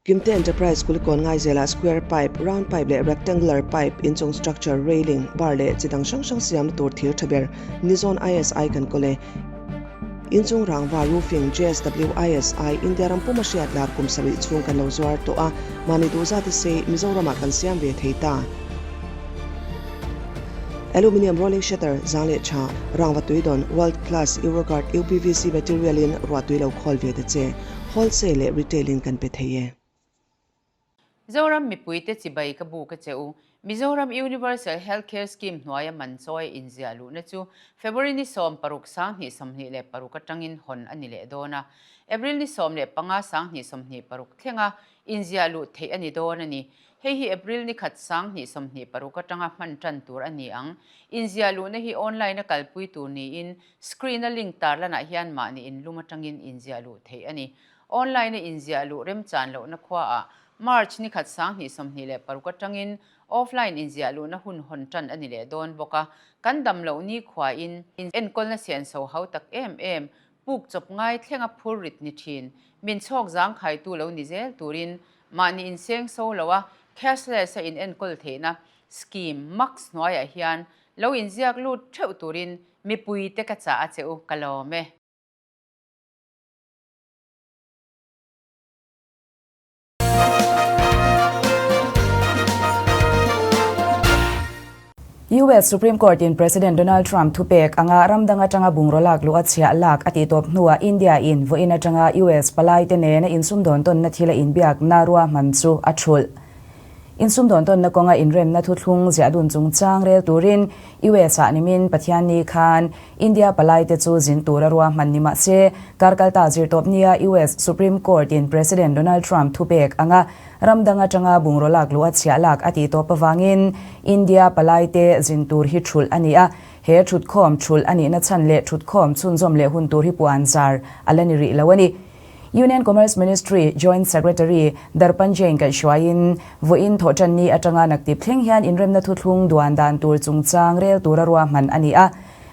Kimte Enterprise Kulikawn Ngaizelah square pipe, round pipe leh rectangular pipe, inchung structure, railing, bar leh chi dang hrang hrang siamna tur thir tha ber Nizon ISI kan kawl e. Inchung rangva roofing JSW ISI India ram puma hriat lar kum sarih chhung kan lo zuar tawh a, mahni duh zat se Mizoramah kan siam ve thei ta. Aluminium rolling shutter, zang leh tha, rangva tui dawn, world class Euroguard UPVC material in ruah tui lo khawl ve ta che. Wholesale leh retail in kan pe thei e. Zoram mipuite chibai ka bu ka che u. Mizoram Universal Health Care Scheme hnuaia man chawi inziah luhna chu February ni 16 2026 atangin hawn a ni leh dawn a. April ni 15 2026 thlenga inziah luh theih a ni dawn a ni. Hei hi April ni khat 2026 atanga hman tan tur a ni ang. Inziah luhna hi online a kalpui tur niin Screen-a link tarlanah hian mahni inlum atangin inziah luh theih a ni. Online-a inziah luh remchan lohna khuaah March ni khat 2026 atangin offline inziah luhna hun hawn tan a ni leh dawn bawk a. Kan dam loh ni khuain enkawlna senso hau tak em em, puk chawp ngai thlenga phur rit ni thin, min chhawk zangkhaitu lo ni zel turin Mahni inseng so lo a, cashless a inenkawl theihna scheme max hnuaiah hian lo inziak lut theuh turin mipuite ka chah a che u, ka lawm e. US Supreme Court in President Donald Trump thupek anga ram dang atanga bungraw lak luh a chhiah lak a tih tawp hnuah India in vawiin atanga US palaite nena insumdawn tawnna thila inbiakna ruahman chu a thulh. Insumdawn tawnna kawnga inremna thuthlung ziah dun chungchang rel turin US ah nimin Pathianni khan India palaite chu zin tura ruahman ni mah se, kar kalta zirtawp nia US Supreme Court in President Donald Trump thupek anga ram dang atanga bungraw lak luh a chhiah lak a tih tawp avangin India palaite zin tur hi thulh a ni a, he thutkhawm thulh a nihna chhan leh thutkhawm chhunzawm leh hun tur hi puan zar a la ni rih lo a ni. Union Commerce Ministry Joint Secretary Darpan Jain kaihhruaiin vawiin thawhtanni atanga naktip thleng hian inremna thuthlung duan dan tur chungchang rel tura ruahman a ni a.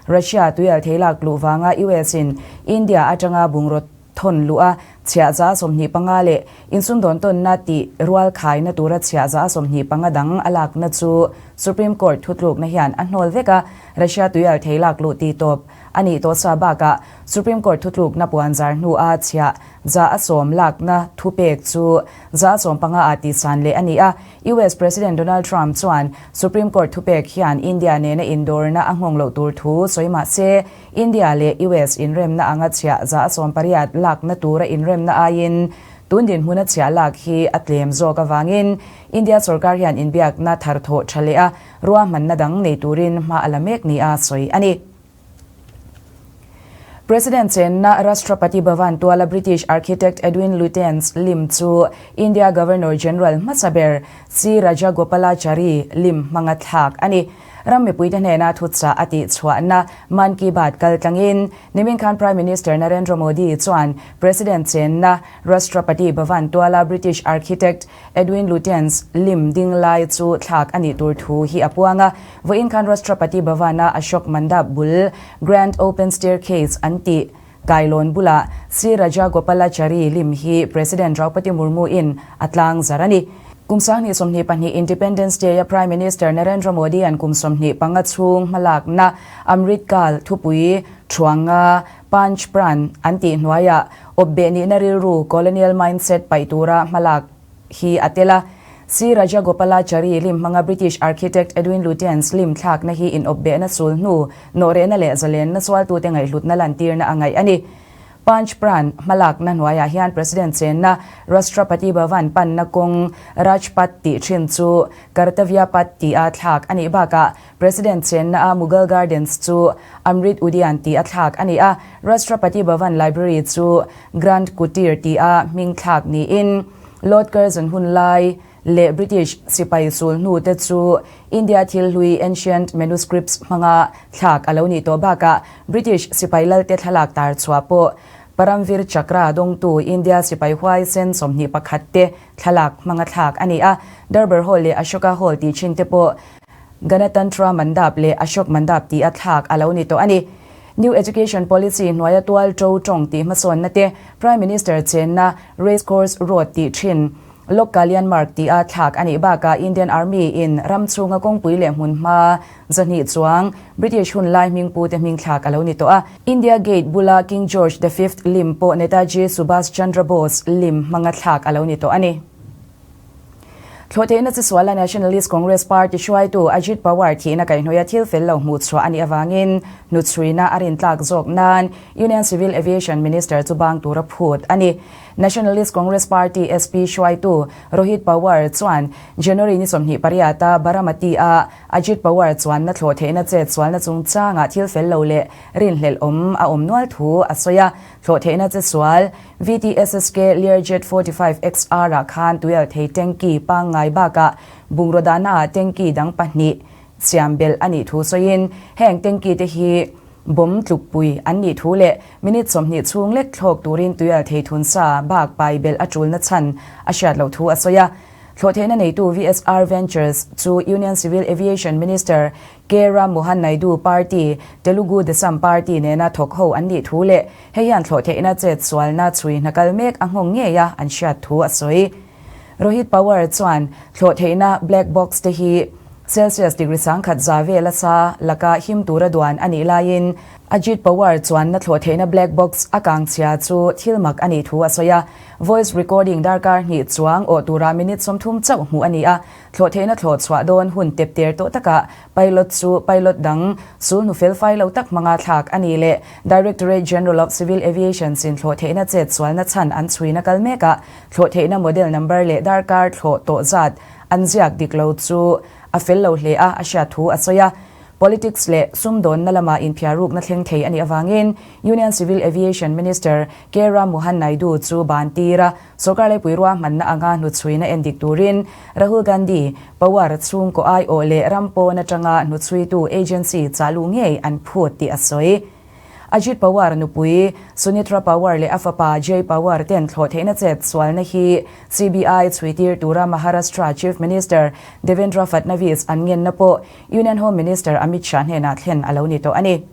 Russia tuial thei lak luh vanga US in India atanga bungraw thawn luh a chhiah 25% leh insumdawn tawnna tih rual khaina tura chhiah 25% dang a lakna chu Supreme Court thutlukna hian a hnawl vek a, Russia tuial thei lak luh tih tawp a nih tawh sa bakah Supreme Court thutlukna puan zar hnua chhiah 10% lakna thupek chu 15% ah tihsan leh a ni a. US President Donald Trump chuan Supreme Court thupek hian India nena indawrna a nghawng loh tur thu sawi mah se, India leh US inremna anga chhiah 80% lakna tura inremna aiin tun dinhmuna chhiah lak hi a tlem zawk avangin India sorkar hian inbiakna tharthawh tha leh a ruahmanna dang nei turin hma a la mek nia sawi a ni. President chenna Rashtrapati Bhavan tuala British architect Edwin Lutyens lim chu India Governor General hmasa ber C Rajagopalachari lim hmanga thlak a ni. Ram mipuite hnena thuchah a tihchhuahna Mann Ki Baat kal tlangin nimin khan Prime Minister Narendra Modi chuan President chenna Rashtrapati Bhavan tuala British architect Edwin Lutyens lim ding lai chu thlak a nih tur thu hi a puang a. Vawiin khan Rashtrapati Bhavan-a Ashok Mandap bul Grand Open Staircase an tih kailawn bulah C Rajagopalachari lim hi President Draupadi Murmu-in a tlang zar a ni. Kum 2022 Independence Day-a Prime Minister Narendra Modi-a'n kum 25 chhung hmalakna Amrit Kaal thupui thuanga Panch Pran an tih hnuaiah awpbeh nihna rilru colonial mindset paih tura hmalak hi a tel a. C Rajagopalachari lim hmanga British architect Edwin Lutyens lim thlakna hi inawpbehna sul hnu nawhrehna leh zalenna sualtute ngaihhlutna lantirna a ngaih a ni. Panch Pran hmalakna hnuaiah hian President chenna Rashtrapati Bhavan panna kawng Rajpath tih thin chu Kartavya Path tia thlak a nih bakah President chenna a Mughal Gardens chu Amrit Udyan tih a thlak a ni a, Rashtrapati Bhavan Library chu Grand Kutir tih a hming thlak niin Lord Curzon hun lai leh British sipai sul hnu te chu India thil hlui ancient manuscripts hmanga thlak a lo nih tawh bakah British sipai lalte thlalak tar chhuah pawh Paramvir Chakra dawngtu India sipai huaisen 21 te thlalak hmanga thlak a ni a, Darbar Hall leh Ashoka Hall tih thin te pawh Ganatantra Mandap leh Ashok Mandap tih a thlak a lo ni tawh a ni. New Education Policy hnuaia tual to tawng tih hmasawnna te, Prime Minister chenna Race Course Road tih thin, Lok Kalyan Marg tih a thlak a nih bakah Indian Army in ram chhunga kawngpui leh hmunhma 200 chuang British hun lai hmingpute hming thlak a lo ni tawh a. India Gate bula King George the Fifth lim pawh Netaji Subhas Chandra Bose lim hmanga thlak a lo ni tawh a ni. Thlawhtheihna chi suala Nationalist Congress Party hruaitu Ajit Pawar thihna kaihhnawih a thil fel lo hmuh chhuah a nih avangin hnuchhuina a rintlak zawk nan Union Civil Aviation Minister chu bang tura phut a ni. Nationalist Congress Party SP hruaitu Rohit Pawar chuan January ni 28 a Baramati a Ajit Pawar chuanna thlawhtheihna chet sualna chungchangah thil fel lo leh rinhlelh awm a awm nual thu a sawi a. Thlawhtheihna che sual VTSSK Learjet 45 XR ah khan tuial thei tanky pangngai bakah bungraw dahna ah tanky dang pahnih siam belh a nih thu sawiin heng tanky te hi bomb tlukpui an nih thu leh minute 20 chhung lek thlawk turin tuial thei thun sa bak pai belh a tulna chhan a hriat loh thu a sawi a. Thlawhtheihna neitu VSR Ventures chu Union Civil Aviation Minister K Ram Mohan Naidu party, Telugu Desam party nena thawk ho an nih thu leh hei hian thlawhtheihna chet sualna chhui hna kal mek a nghawng ngei a an hriat thu a sawi. Rohit Pawar chuan thlawh theihna black box te hi Celsius degree 10,000 za vela sa laka him tura duan a nih laiin Ajit Pawar chuan na thlawh theihna black box a kang chhia chu thil mak a nih thu a sawi a. Voice recording darkar hnih chuang awh tura minute 30 chauh hmuh a ni a. Thlawh theihna thlawh chhuah dawn hun tep ter tawh takah pilot chu pilot dang sulhnu fel fai lo tak hmanga thlak a ni leh Directorate General of Civil Aviation sin thlawh theihna chet sualna chhan an chhuina kal mekah thlawh theihna model number leh darkar thlawh tawh zat an ziak dik lo chu a fel lo hle a, a hriat thu a sawi a. Politics leh sumdawnna lama inphiarukna thleng thei a nih avangin Union Civil Aviation Minister K Ram Mohan Naidu chu ban tir a, sorkar laipui ruahmanna anga hnuchhuina en dik turin Rahul Gandhi, Pawar chhungkaw aiawh leh ram pawn atanga hnuchhuitu agency chahluh ngei an phut tih a sawi. Ajit Pawar nupui Sunitra Pawar leh a fapa Jay Pawar ten thlawh theihna chet sualna hi CBI chhuitir tura Maharashtra Chief Minister Devendra Fadnavis an ngenna pawh Union Home Minister Amit Shah hnenah thlen a lo ni tawh a ni.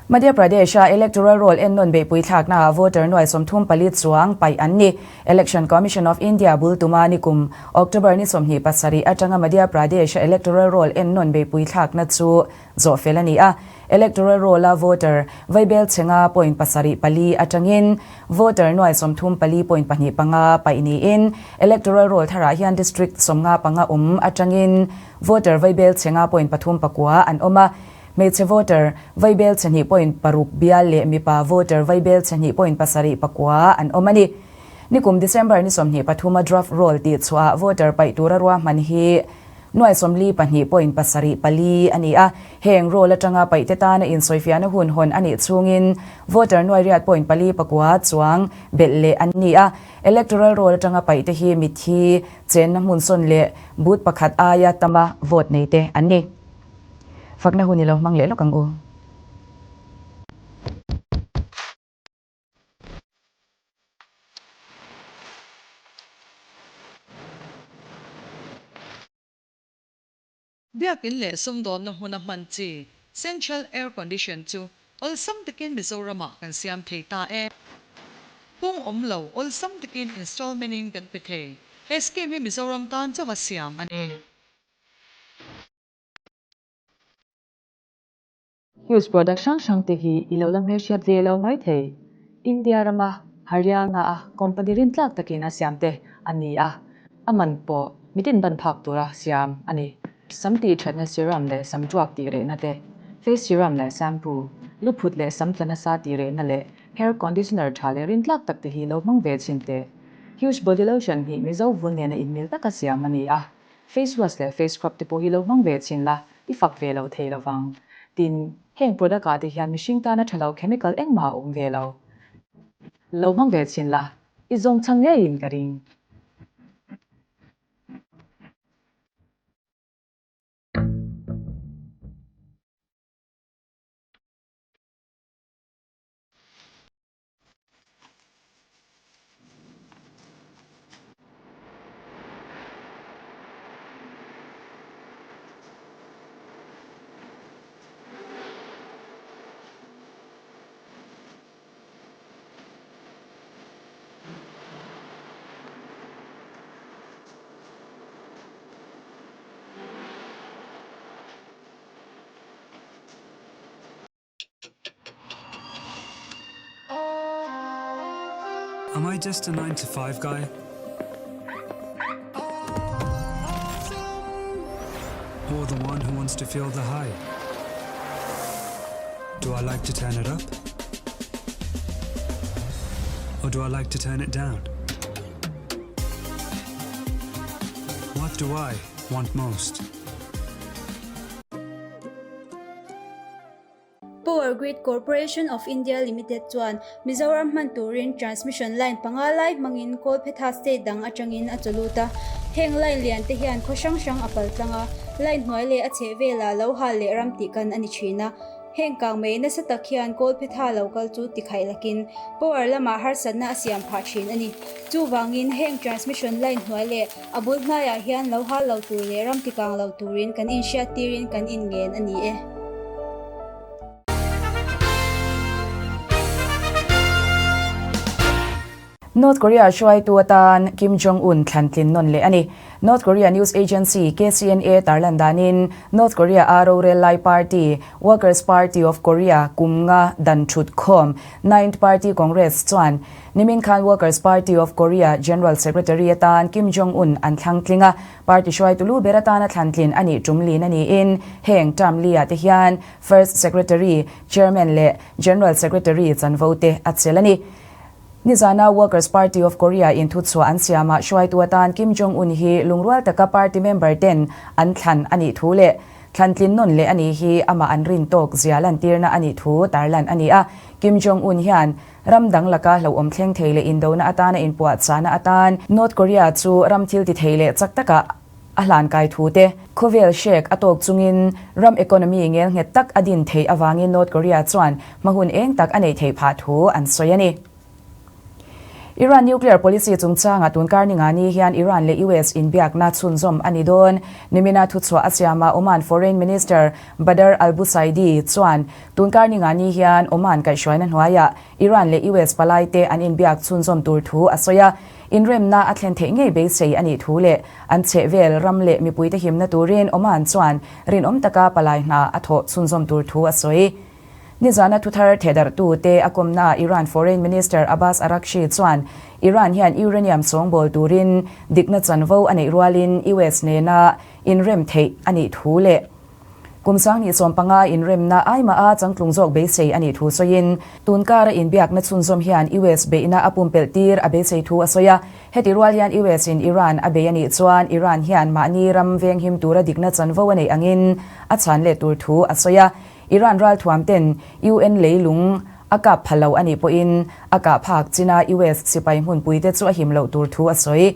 Madhya Pradesh-a electoral roll ennawn beihpui thlaknaah voter nuai 34 chuang paih an ni. Election Commission of India bul tuma nikum October ni 27 atanga Madhya Pradesh-a electoral roll ennawn beihpui thlakna chu zawh fel a ni a. Electoral roll-a voter vaibel chhenga point 74 atangin voter nuai 34.25 paih niin electoral roll tharah hian district 55 awm atangin voter vaibel chhenga point 39 an awm a. Hmeichhe voter vaibel chhe 2.6 bial leh mipa voter vaibel chhe 2.79 an awm a ni. Nikum December ni 23 a draft roll tih chhuah voter paih tura ruahman hi nuai 42.74 a ni a. Heng roll atanga paih te tana insawifiahna hun hawn a nih chhungin voter nuai riat point pali pakua chuang belh leh an ni a. Electoral roll atanga paih te hi mithi chenna hmun sawn leh booth pakhat aia tama vote nei te an ni. Fakna hun i lo hmang leh lawk ang u. Biakin leh sumdawnna hmuna hman chi Central Air Condition chu awlsam takin Mizoramah kan siam thei ta e. Pung awm lo awlsam takin installment in kan pe thei. He scheme hi Mizoram tan chauha siam a ni. Huge product hrang hrang te hi i lo la hmelhriat ve lo mai thei. India rama Haryana a company rintlak takin a siam te a ni a, a man pawh mitin ban phak tura siam a ni. Sam tih thatna serum leh sam tuak tih rehna te, face serum leh shampoo, lu phut leh sam tla nasa tih rehna leh hair conditioner tha leh rintlak tak te hi lo hmang ve chhin teh. Huge body lotion hi Mizo vun nena inmil taka siam a ni a, Face wash leh face scrub te pawh hi lo hmang ve chhin la, i fak ve lo thei lo vang. Tin, heng product ah te hian mihring tana tha lo chemical engmah a awm ve lo. Lo hmang ve chhin la, i zawng chhang ngeiin ka ring. Am I just a 9 to 5 guy? Or the one who wants to feel the high? Do I like to turn it up? Or do I like to turn it down? What do I want most? Power Grid Corporation of India Limited chuan Mizoram hman turin transmission line panga lai hmangin Kawlphetha state dang atangin a chawlut a. Heng line lian te hian khaw hrang hrang a pal tlang a, line hnuai leh a chheh velah lo hal leh ram tih kan a ni thin a. Heng kang mai nasa tak hian Kawlphetha lo kal chu tikhaih lakin power lamah harsatna a siam phah thin a ni. Chuvangin heng transmission line hnuai leh A bul hnaiah hian lo hal lo tur leh ram tikang lo turin kan inhriat tirin kan inngen a ni e. North Korea hruaitu atan Kim Jong Un thlan tlin nawn leh a ni. North Korea news agency KCNA tarlan danin North Korea a rorel lai party, Workers Party of Korea kum nga dan thut khawm Ninth Party Congress chuan nimin khan Workers Party of Korea General Secretary atan Kim Jong Un an thlang tling a, party hruaitu lu ber atana thlan tlin a nih tum lin a niin heng term li ah te hian First Secretary, Chairman leh General Secretary chanvo te a chelh a ni. Nizana Workers Party of Korea in thuchhuah an siamah hruaitu atan Kim Jong Un hi lungrual taka party member ten an thlan a nih thu leh thlan tlin nawn leh a nih hi amah an rin tawk zia lantirna a nih thu tarlan a ni a. Kim Jong Un hian ram dang laka hlauhawm thleng thei leh indona atana inpuahchahna atan North Korea chu ram thil ti thei leh chak takah A hlan kai thu te, khawvel hrek a tawk chungin ram economy ngel nghet tak a din theih avangin North Korea chuan hmahun eng tak a neih theih phah thu an sawi a ni. Iran nuclear policy chungchanga tunkar ninga ni hian Iran leh US inbiakna chhunzawm a ni dawn. Nimina thuchhuah a siamah Oman Foreign Minister Badr al-Busaidi chuan tunkar ninga ni hian Oman kaihhruaina hnuaiah Iran leh US palaite an inbiak chhunzawm tur thu a sawi a. Inremna a thlen theih ngei beisei a nih thu leh an chhehvel ram leh mipuite himna turin Oman chuan rinawm taka palai hna a thawh chhunzawm tur thu a sawi. Nizana thuthar thehdarhtute a kawmnaah Iran Foreign Minister Abbas Araghchi chuan Iran hian uranium sawngbawl turin dikna chanvo a neih rualin US nena inrem theih a nih thu leh Kum 2015 inremna aimaha changtlung zawk beisei a nih thu sawiin, tun kara inbiakna chhunzawm hian US beihna a pumpelh tir a beisei thu a sawi a. Heti rual hian US in Iran a bei a nih chuan Iran hian mahni ram venghim tura dikna chanvo a neih angin a chhan leh tur thu a sawi a. Iran ralthuam ten UN leilung a kap pha lo a nih pawhin a kah phak china US sipai hmunpuite chu a him loh tur thu a sawi.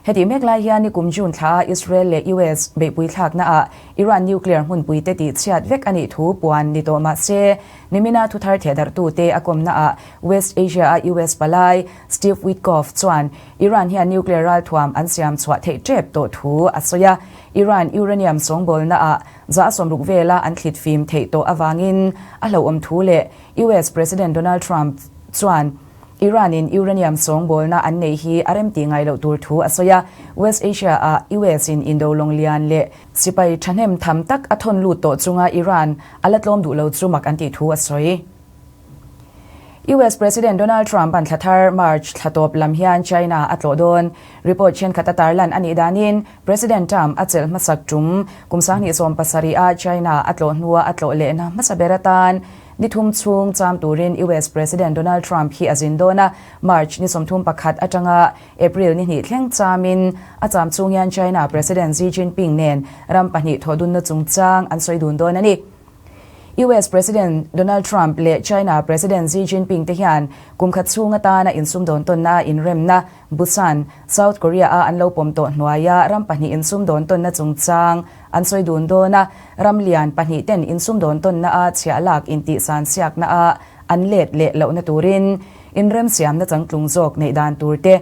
Hetih mek lai hian nikum June thla a Israel leh US beihpui thlakna ah Iran nuclear hmunpui te tih chhiat vek a nih thu puan ni tawh mah se, nimina thuthar thehdarhtu te a kawmna ah West Asia a US palai Steve Witkoff chuan Iran hian nuclear ralthuam an siam chhuah theih tep tawh thu a sawi a, Iran uranium sawngbawlna ah za 60 vela an thlit fim theih tawh avangin a hlauhawm thu leh US President Donald Trump chuan Iran in uranium sawngbawlna an neih hi a rem tih ngai loh tur thu a sawi a, West Asia ah US in indo lawng lian leh sipai thahnem tham tak a thawn lut tawh chunga Iran a la tlawm duh lo chu mak an tih thu a sawi. US President Donald Trump an thla thar March thla tawp lam hian China a tlawh dawn. Report thenkhat a tarlan a nih danin President Trump a chelh hmasak tum kum 2017 ah China a tlawh hnua a tlawh lehna hmasa ber atan Ni thum chhung cham turin US President Donald Trump hi a zin dawn a, March ni 31 atanga April ni hnih thleng chamin a cham chung hian China President Xi Jinping nen ram pahnih thawhdunna chungchang an sawi dun dawn a ni. US President Donald Trump leh China President Xi Jinping te hian kum khat chhung atana insumdawn tawnna inremna Busan, South Korea-a an lo pawm tawh hnuaia ram pahnih insumdawn tawnna chungchang An sawi dun dawn a, ram lian pahnih ten insumdawn tawnna a chhiah lak intihsan siakna a an let leh lohna turin inremsiamna changtlung zawk neih dan tur te,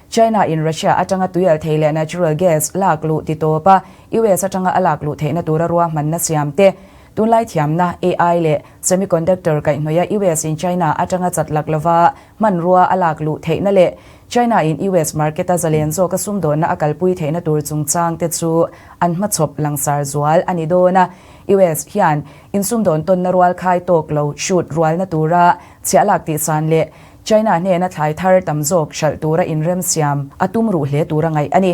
China in Russia atanga tuial thei leh natural gas lak luh ti tawp a US atanga a lak luh theihna tura ruahmanna siam te, tunlai thiamna AI leh semiconductor kaihhnawih a US in China atanga chat lak lova hmanrua a lak luh theihna leh China in US market a zalen zawk a sumdawnna a kalpui theihna tur chungchang te chu an hmachhawp langsar zual a ni dawn a. US hian insumdawn tawnna rual khai tawk lo hrut rualna tura chhiah lak tihsan leh China hnena thlai thar tam zawk hralh tura inremsiam a tum ruh hle tura ngaih a ni.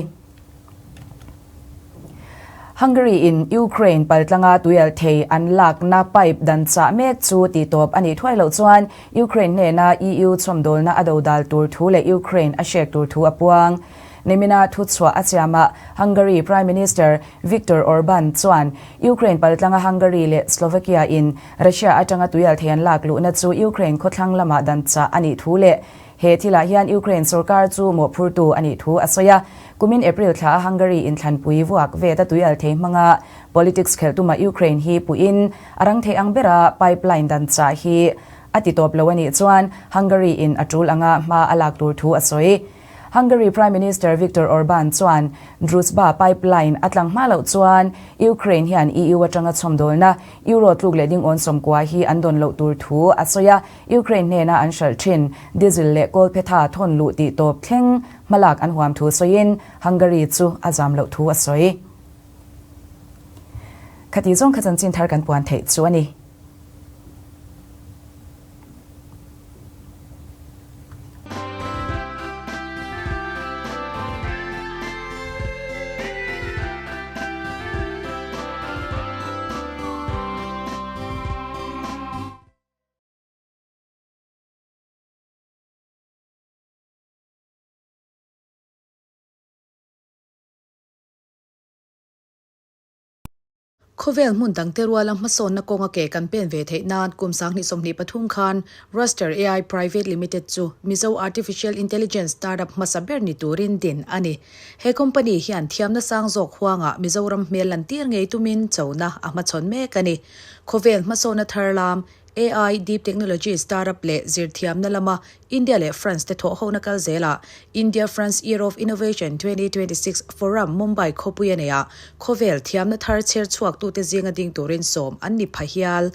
Hungary in Ukraine paltlanga tuial thei an lakna pipe dan chah mek chu tihtawp a nih thuai loh chuan Ukraine hnena EU chhawmdawlna a dodal tur thu leh Ukraine a hrek tur thu a puang. Nimina thuchhuah a siamah Hungary Prime Minister Viktor Orban chuan Ukraine paltlanga Hungary leh Slovakia in Russia atanga tuial thei an lak luhna chu Ukraine khawthlang lamah dan chah a nih thu leh He thilah hian Ukraine sorkar chu mawhphurtu a nih thu a sawi a. Kumin April thla a Hungary inthlanpui vuak vet a tuial thei hmanga politics khelh tuma Ukraine hi puiin a rang thei ang bera pipeline dan chah hi a ti tawp lo a nih chuan Hungary in a tul anga hma a lak tur thu a sawi. Hungary Prime Minister Viktor Orban chuan Druzhba pipeline a tlang hma loh chuan Ukraine hian EU atanga chhawmdawlna Euro tluk leh dingawn sawmkua hi an dawn loh tur thu a sawi a, Ukraine hnena an hralh thin diesel leh kawlphetha thawn luh tih tawp thleng hmalak an huam thu sawiin Hungary chu a zam loh thu a sawi. Khati zawng kha chanchin thar kan puan theih chu a ni. Khawvel hmun dangte ruala hmasawnna kawnga ke kan pen ve theih nan kum 2023 khan Raster AI Private Limited chu Mizo Artificial Intelligence startup hmasa ber ni turin din a ni. He company hian thiamna sang zawk huangah Mizoram hmel lantir ngei tumin chona a hmachhawn mek a ni. Khawvel hmasawnna thar lam AI, Deep Technology startup leh zirthiamna lama India leh France te thawhhona kal zelah India-France Year of Innovation 2026 Forum Mumbai khawpui a nei a, khawvel thiamna thar chher chhuaktute zinga ding turin sawm an ni pha hial.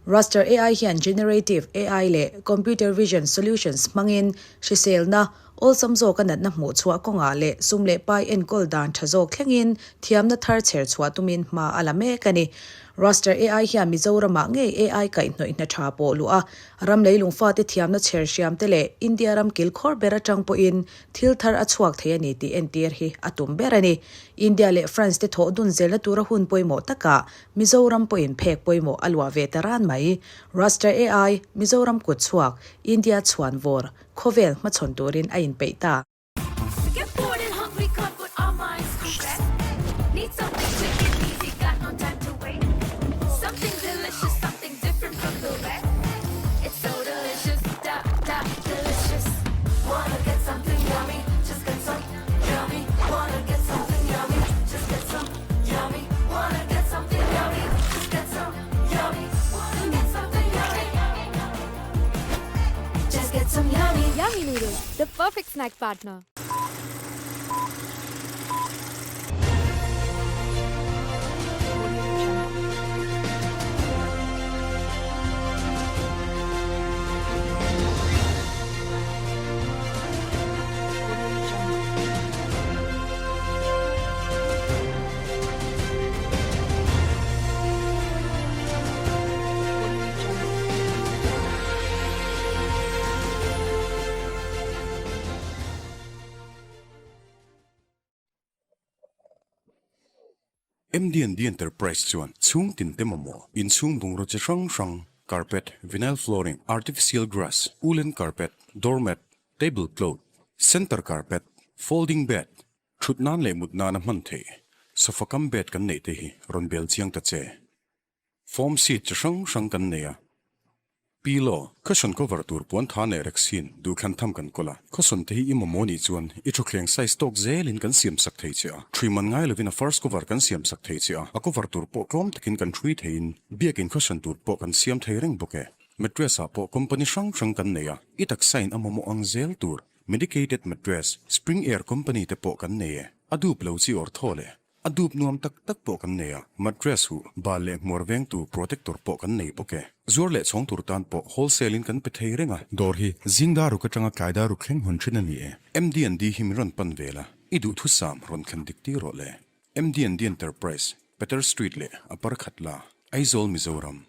Raster AI hian Generative AI leh Computer Vision Solutions hmangin hriselna, awlsam zawka natna hmuh chhuah kawngah leh sum leh pai enkawl dan tha zawk thlengin thiamna thar chher chhuah tumin hma a la mek a ni. Raster AI hian Mizoramah ngei AI kaihhnawih hna tha pawh luh a, ram leilung fate thiamna chher hriam te leh India ram kilkhawr ber atang pawhin thil thar a chhuak thei a ni tih entir hi a tum ber a ni. India leh France te thawh dun zelna tura hun pawimawh takah Mizoram pawhin phek pawimawh a luah ve ta ran mai. Raster AI, Mizoram kut chhuak, India chhuan vawr, Khawvel hmachhawn turin a inpeih ta. Just get some yummy. Yummy noodles, the perfect snack partner. MDND Enterprise chuan chhung tin te mamawh inchhung bungraw chi hrang hrang, carpet, vinyl flooring, artificial grass, woolen carpet, doormat, table cloth, center carpet, folding bed, Thut nan leh mut nana hman theih sofa kam bed kan neih te hi rawn bel chiang ta che. Foam seat chi hrang hrang kan nei a. Pillow, cushion cover tur puan tha leh rexin duhthlan tham kan kawl a. Cushion te hi i mamawh nih chuan i thutthleng size tawk zelin kan siam sak thei che a. Thui man ngai lovin a first cover kan siam sak thei che a. A cover tur pawh tlawm takin kan thui theiin biakin cushion tur pawh kan siam thei reng bawk e. Mattress ah pawh company hrang hrang kan nei a. I taksa in a mamawh ang zel tur Medicated mattress, Spring Air company te pawh kan nei e. A dup lo chi awr thaw leh a dup nuam tak tak pawh kan nei a. Mattress huh, bal leh hmuar vengtu protector pawh kan nei bawk e. Zuar leh chhawng tur tan pawh wholesale in kan pe thei reng a. Dawr hi zingdaruk atanga tlaidaruk thleng hawn thin a ni e. MD&D hi min rawn pan vel a, i duhthusam rawn thlen dik tir rawh le. MD&D Enterprise, Peter Street leh a par khat la, Aizawl, Mizoram.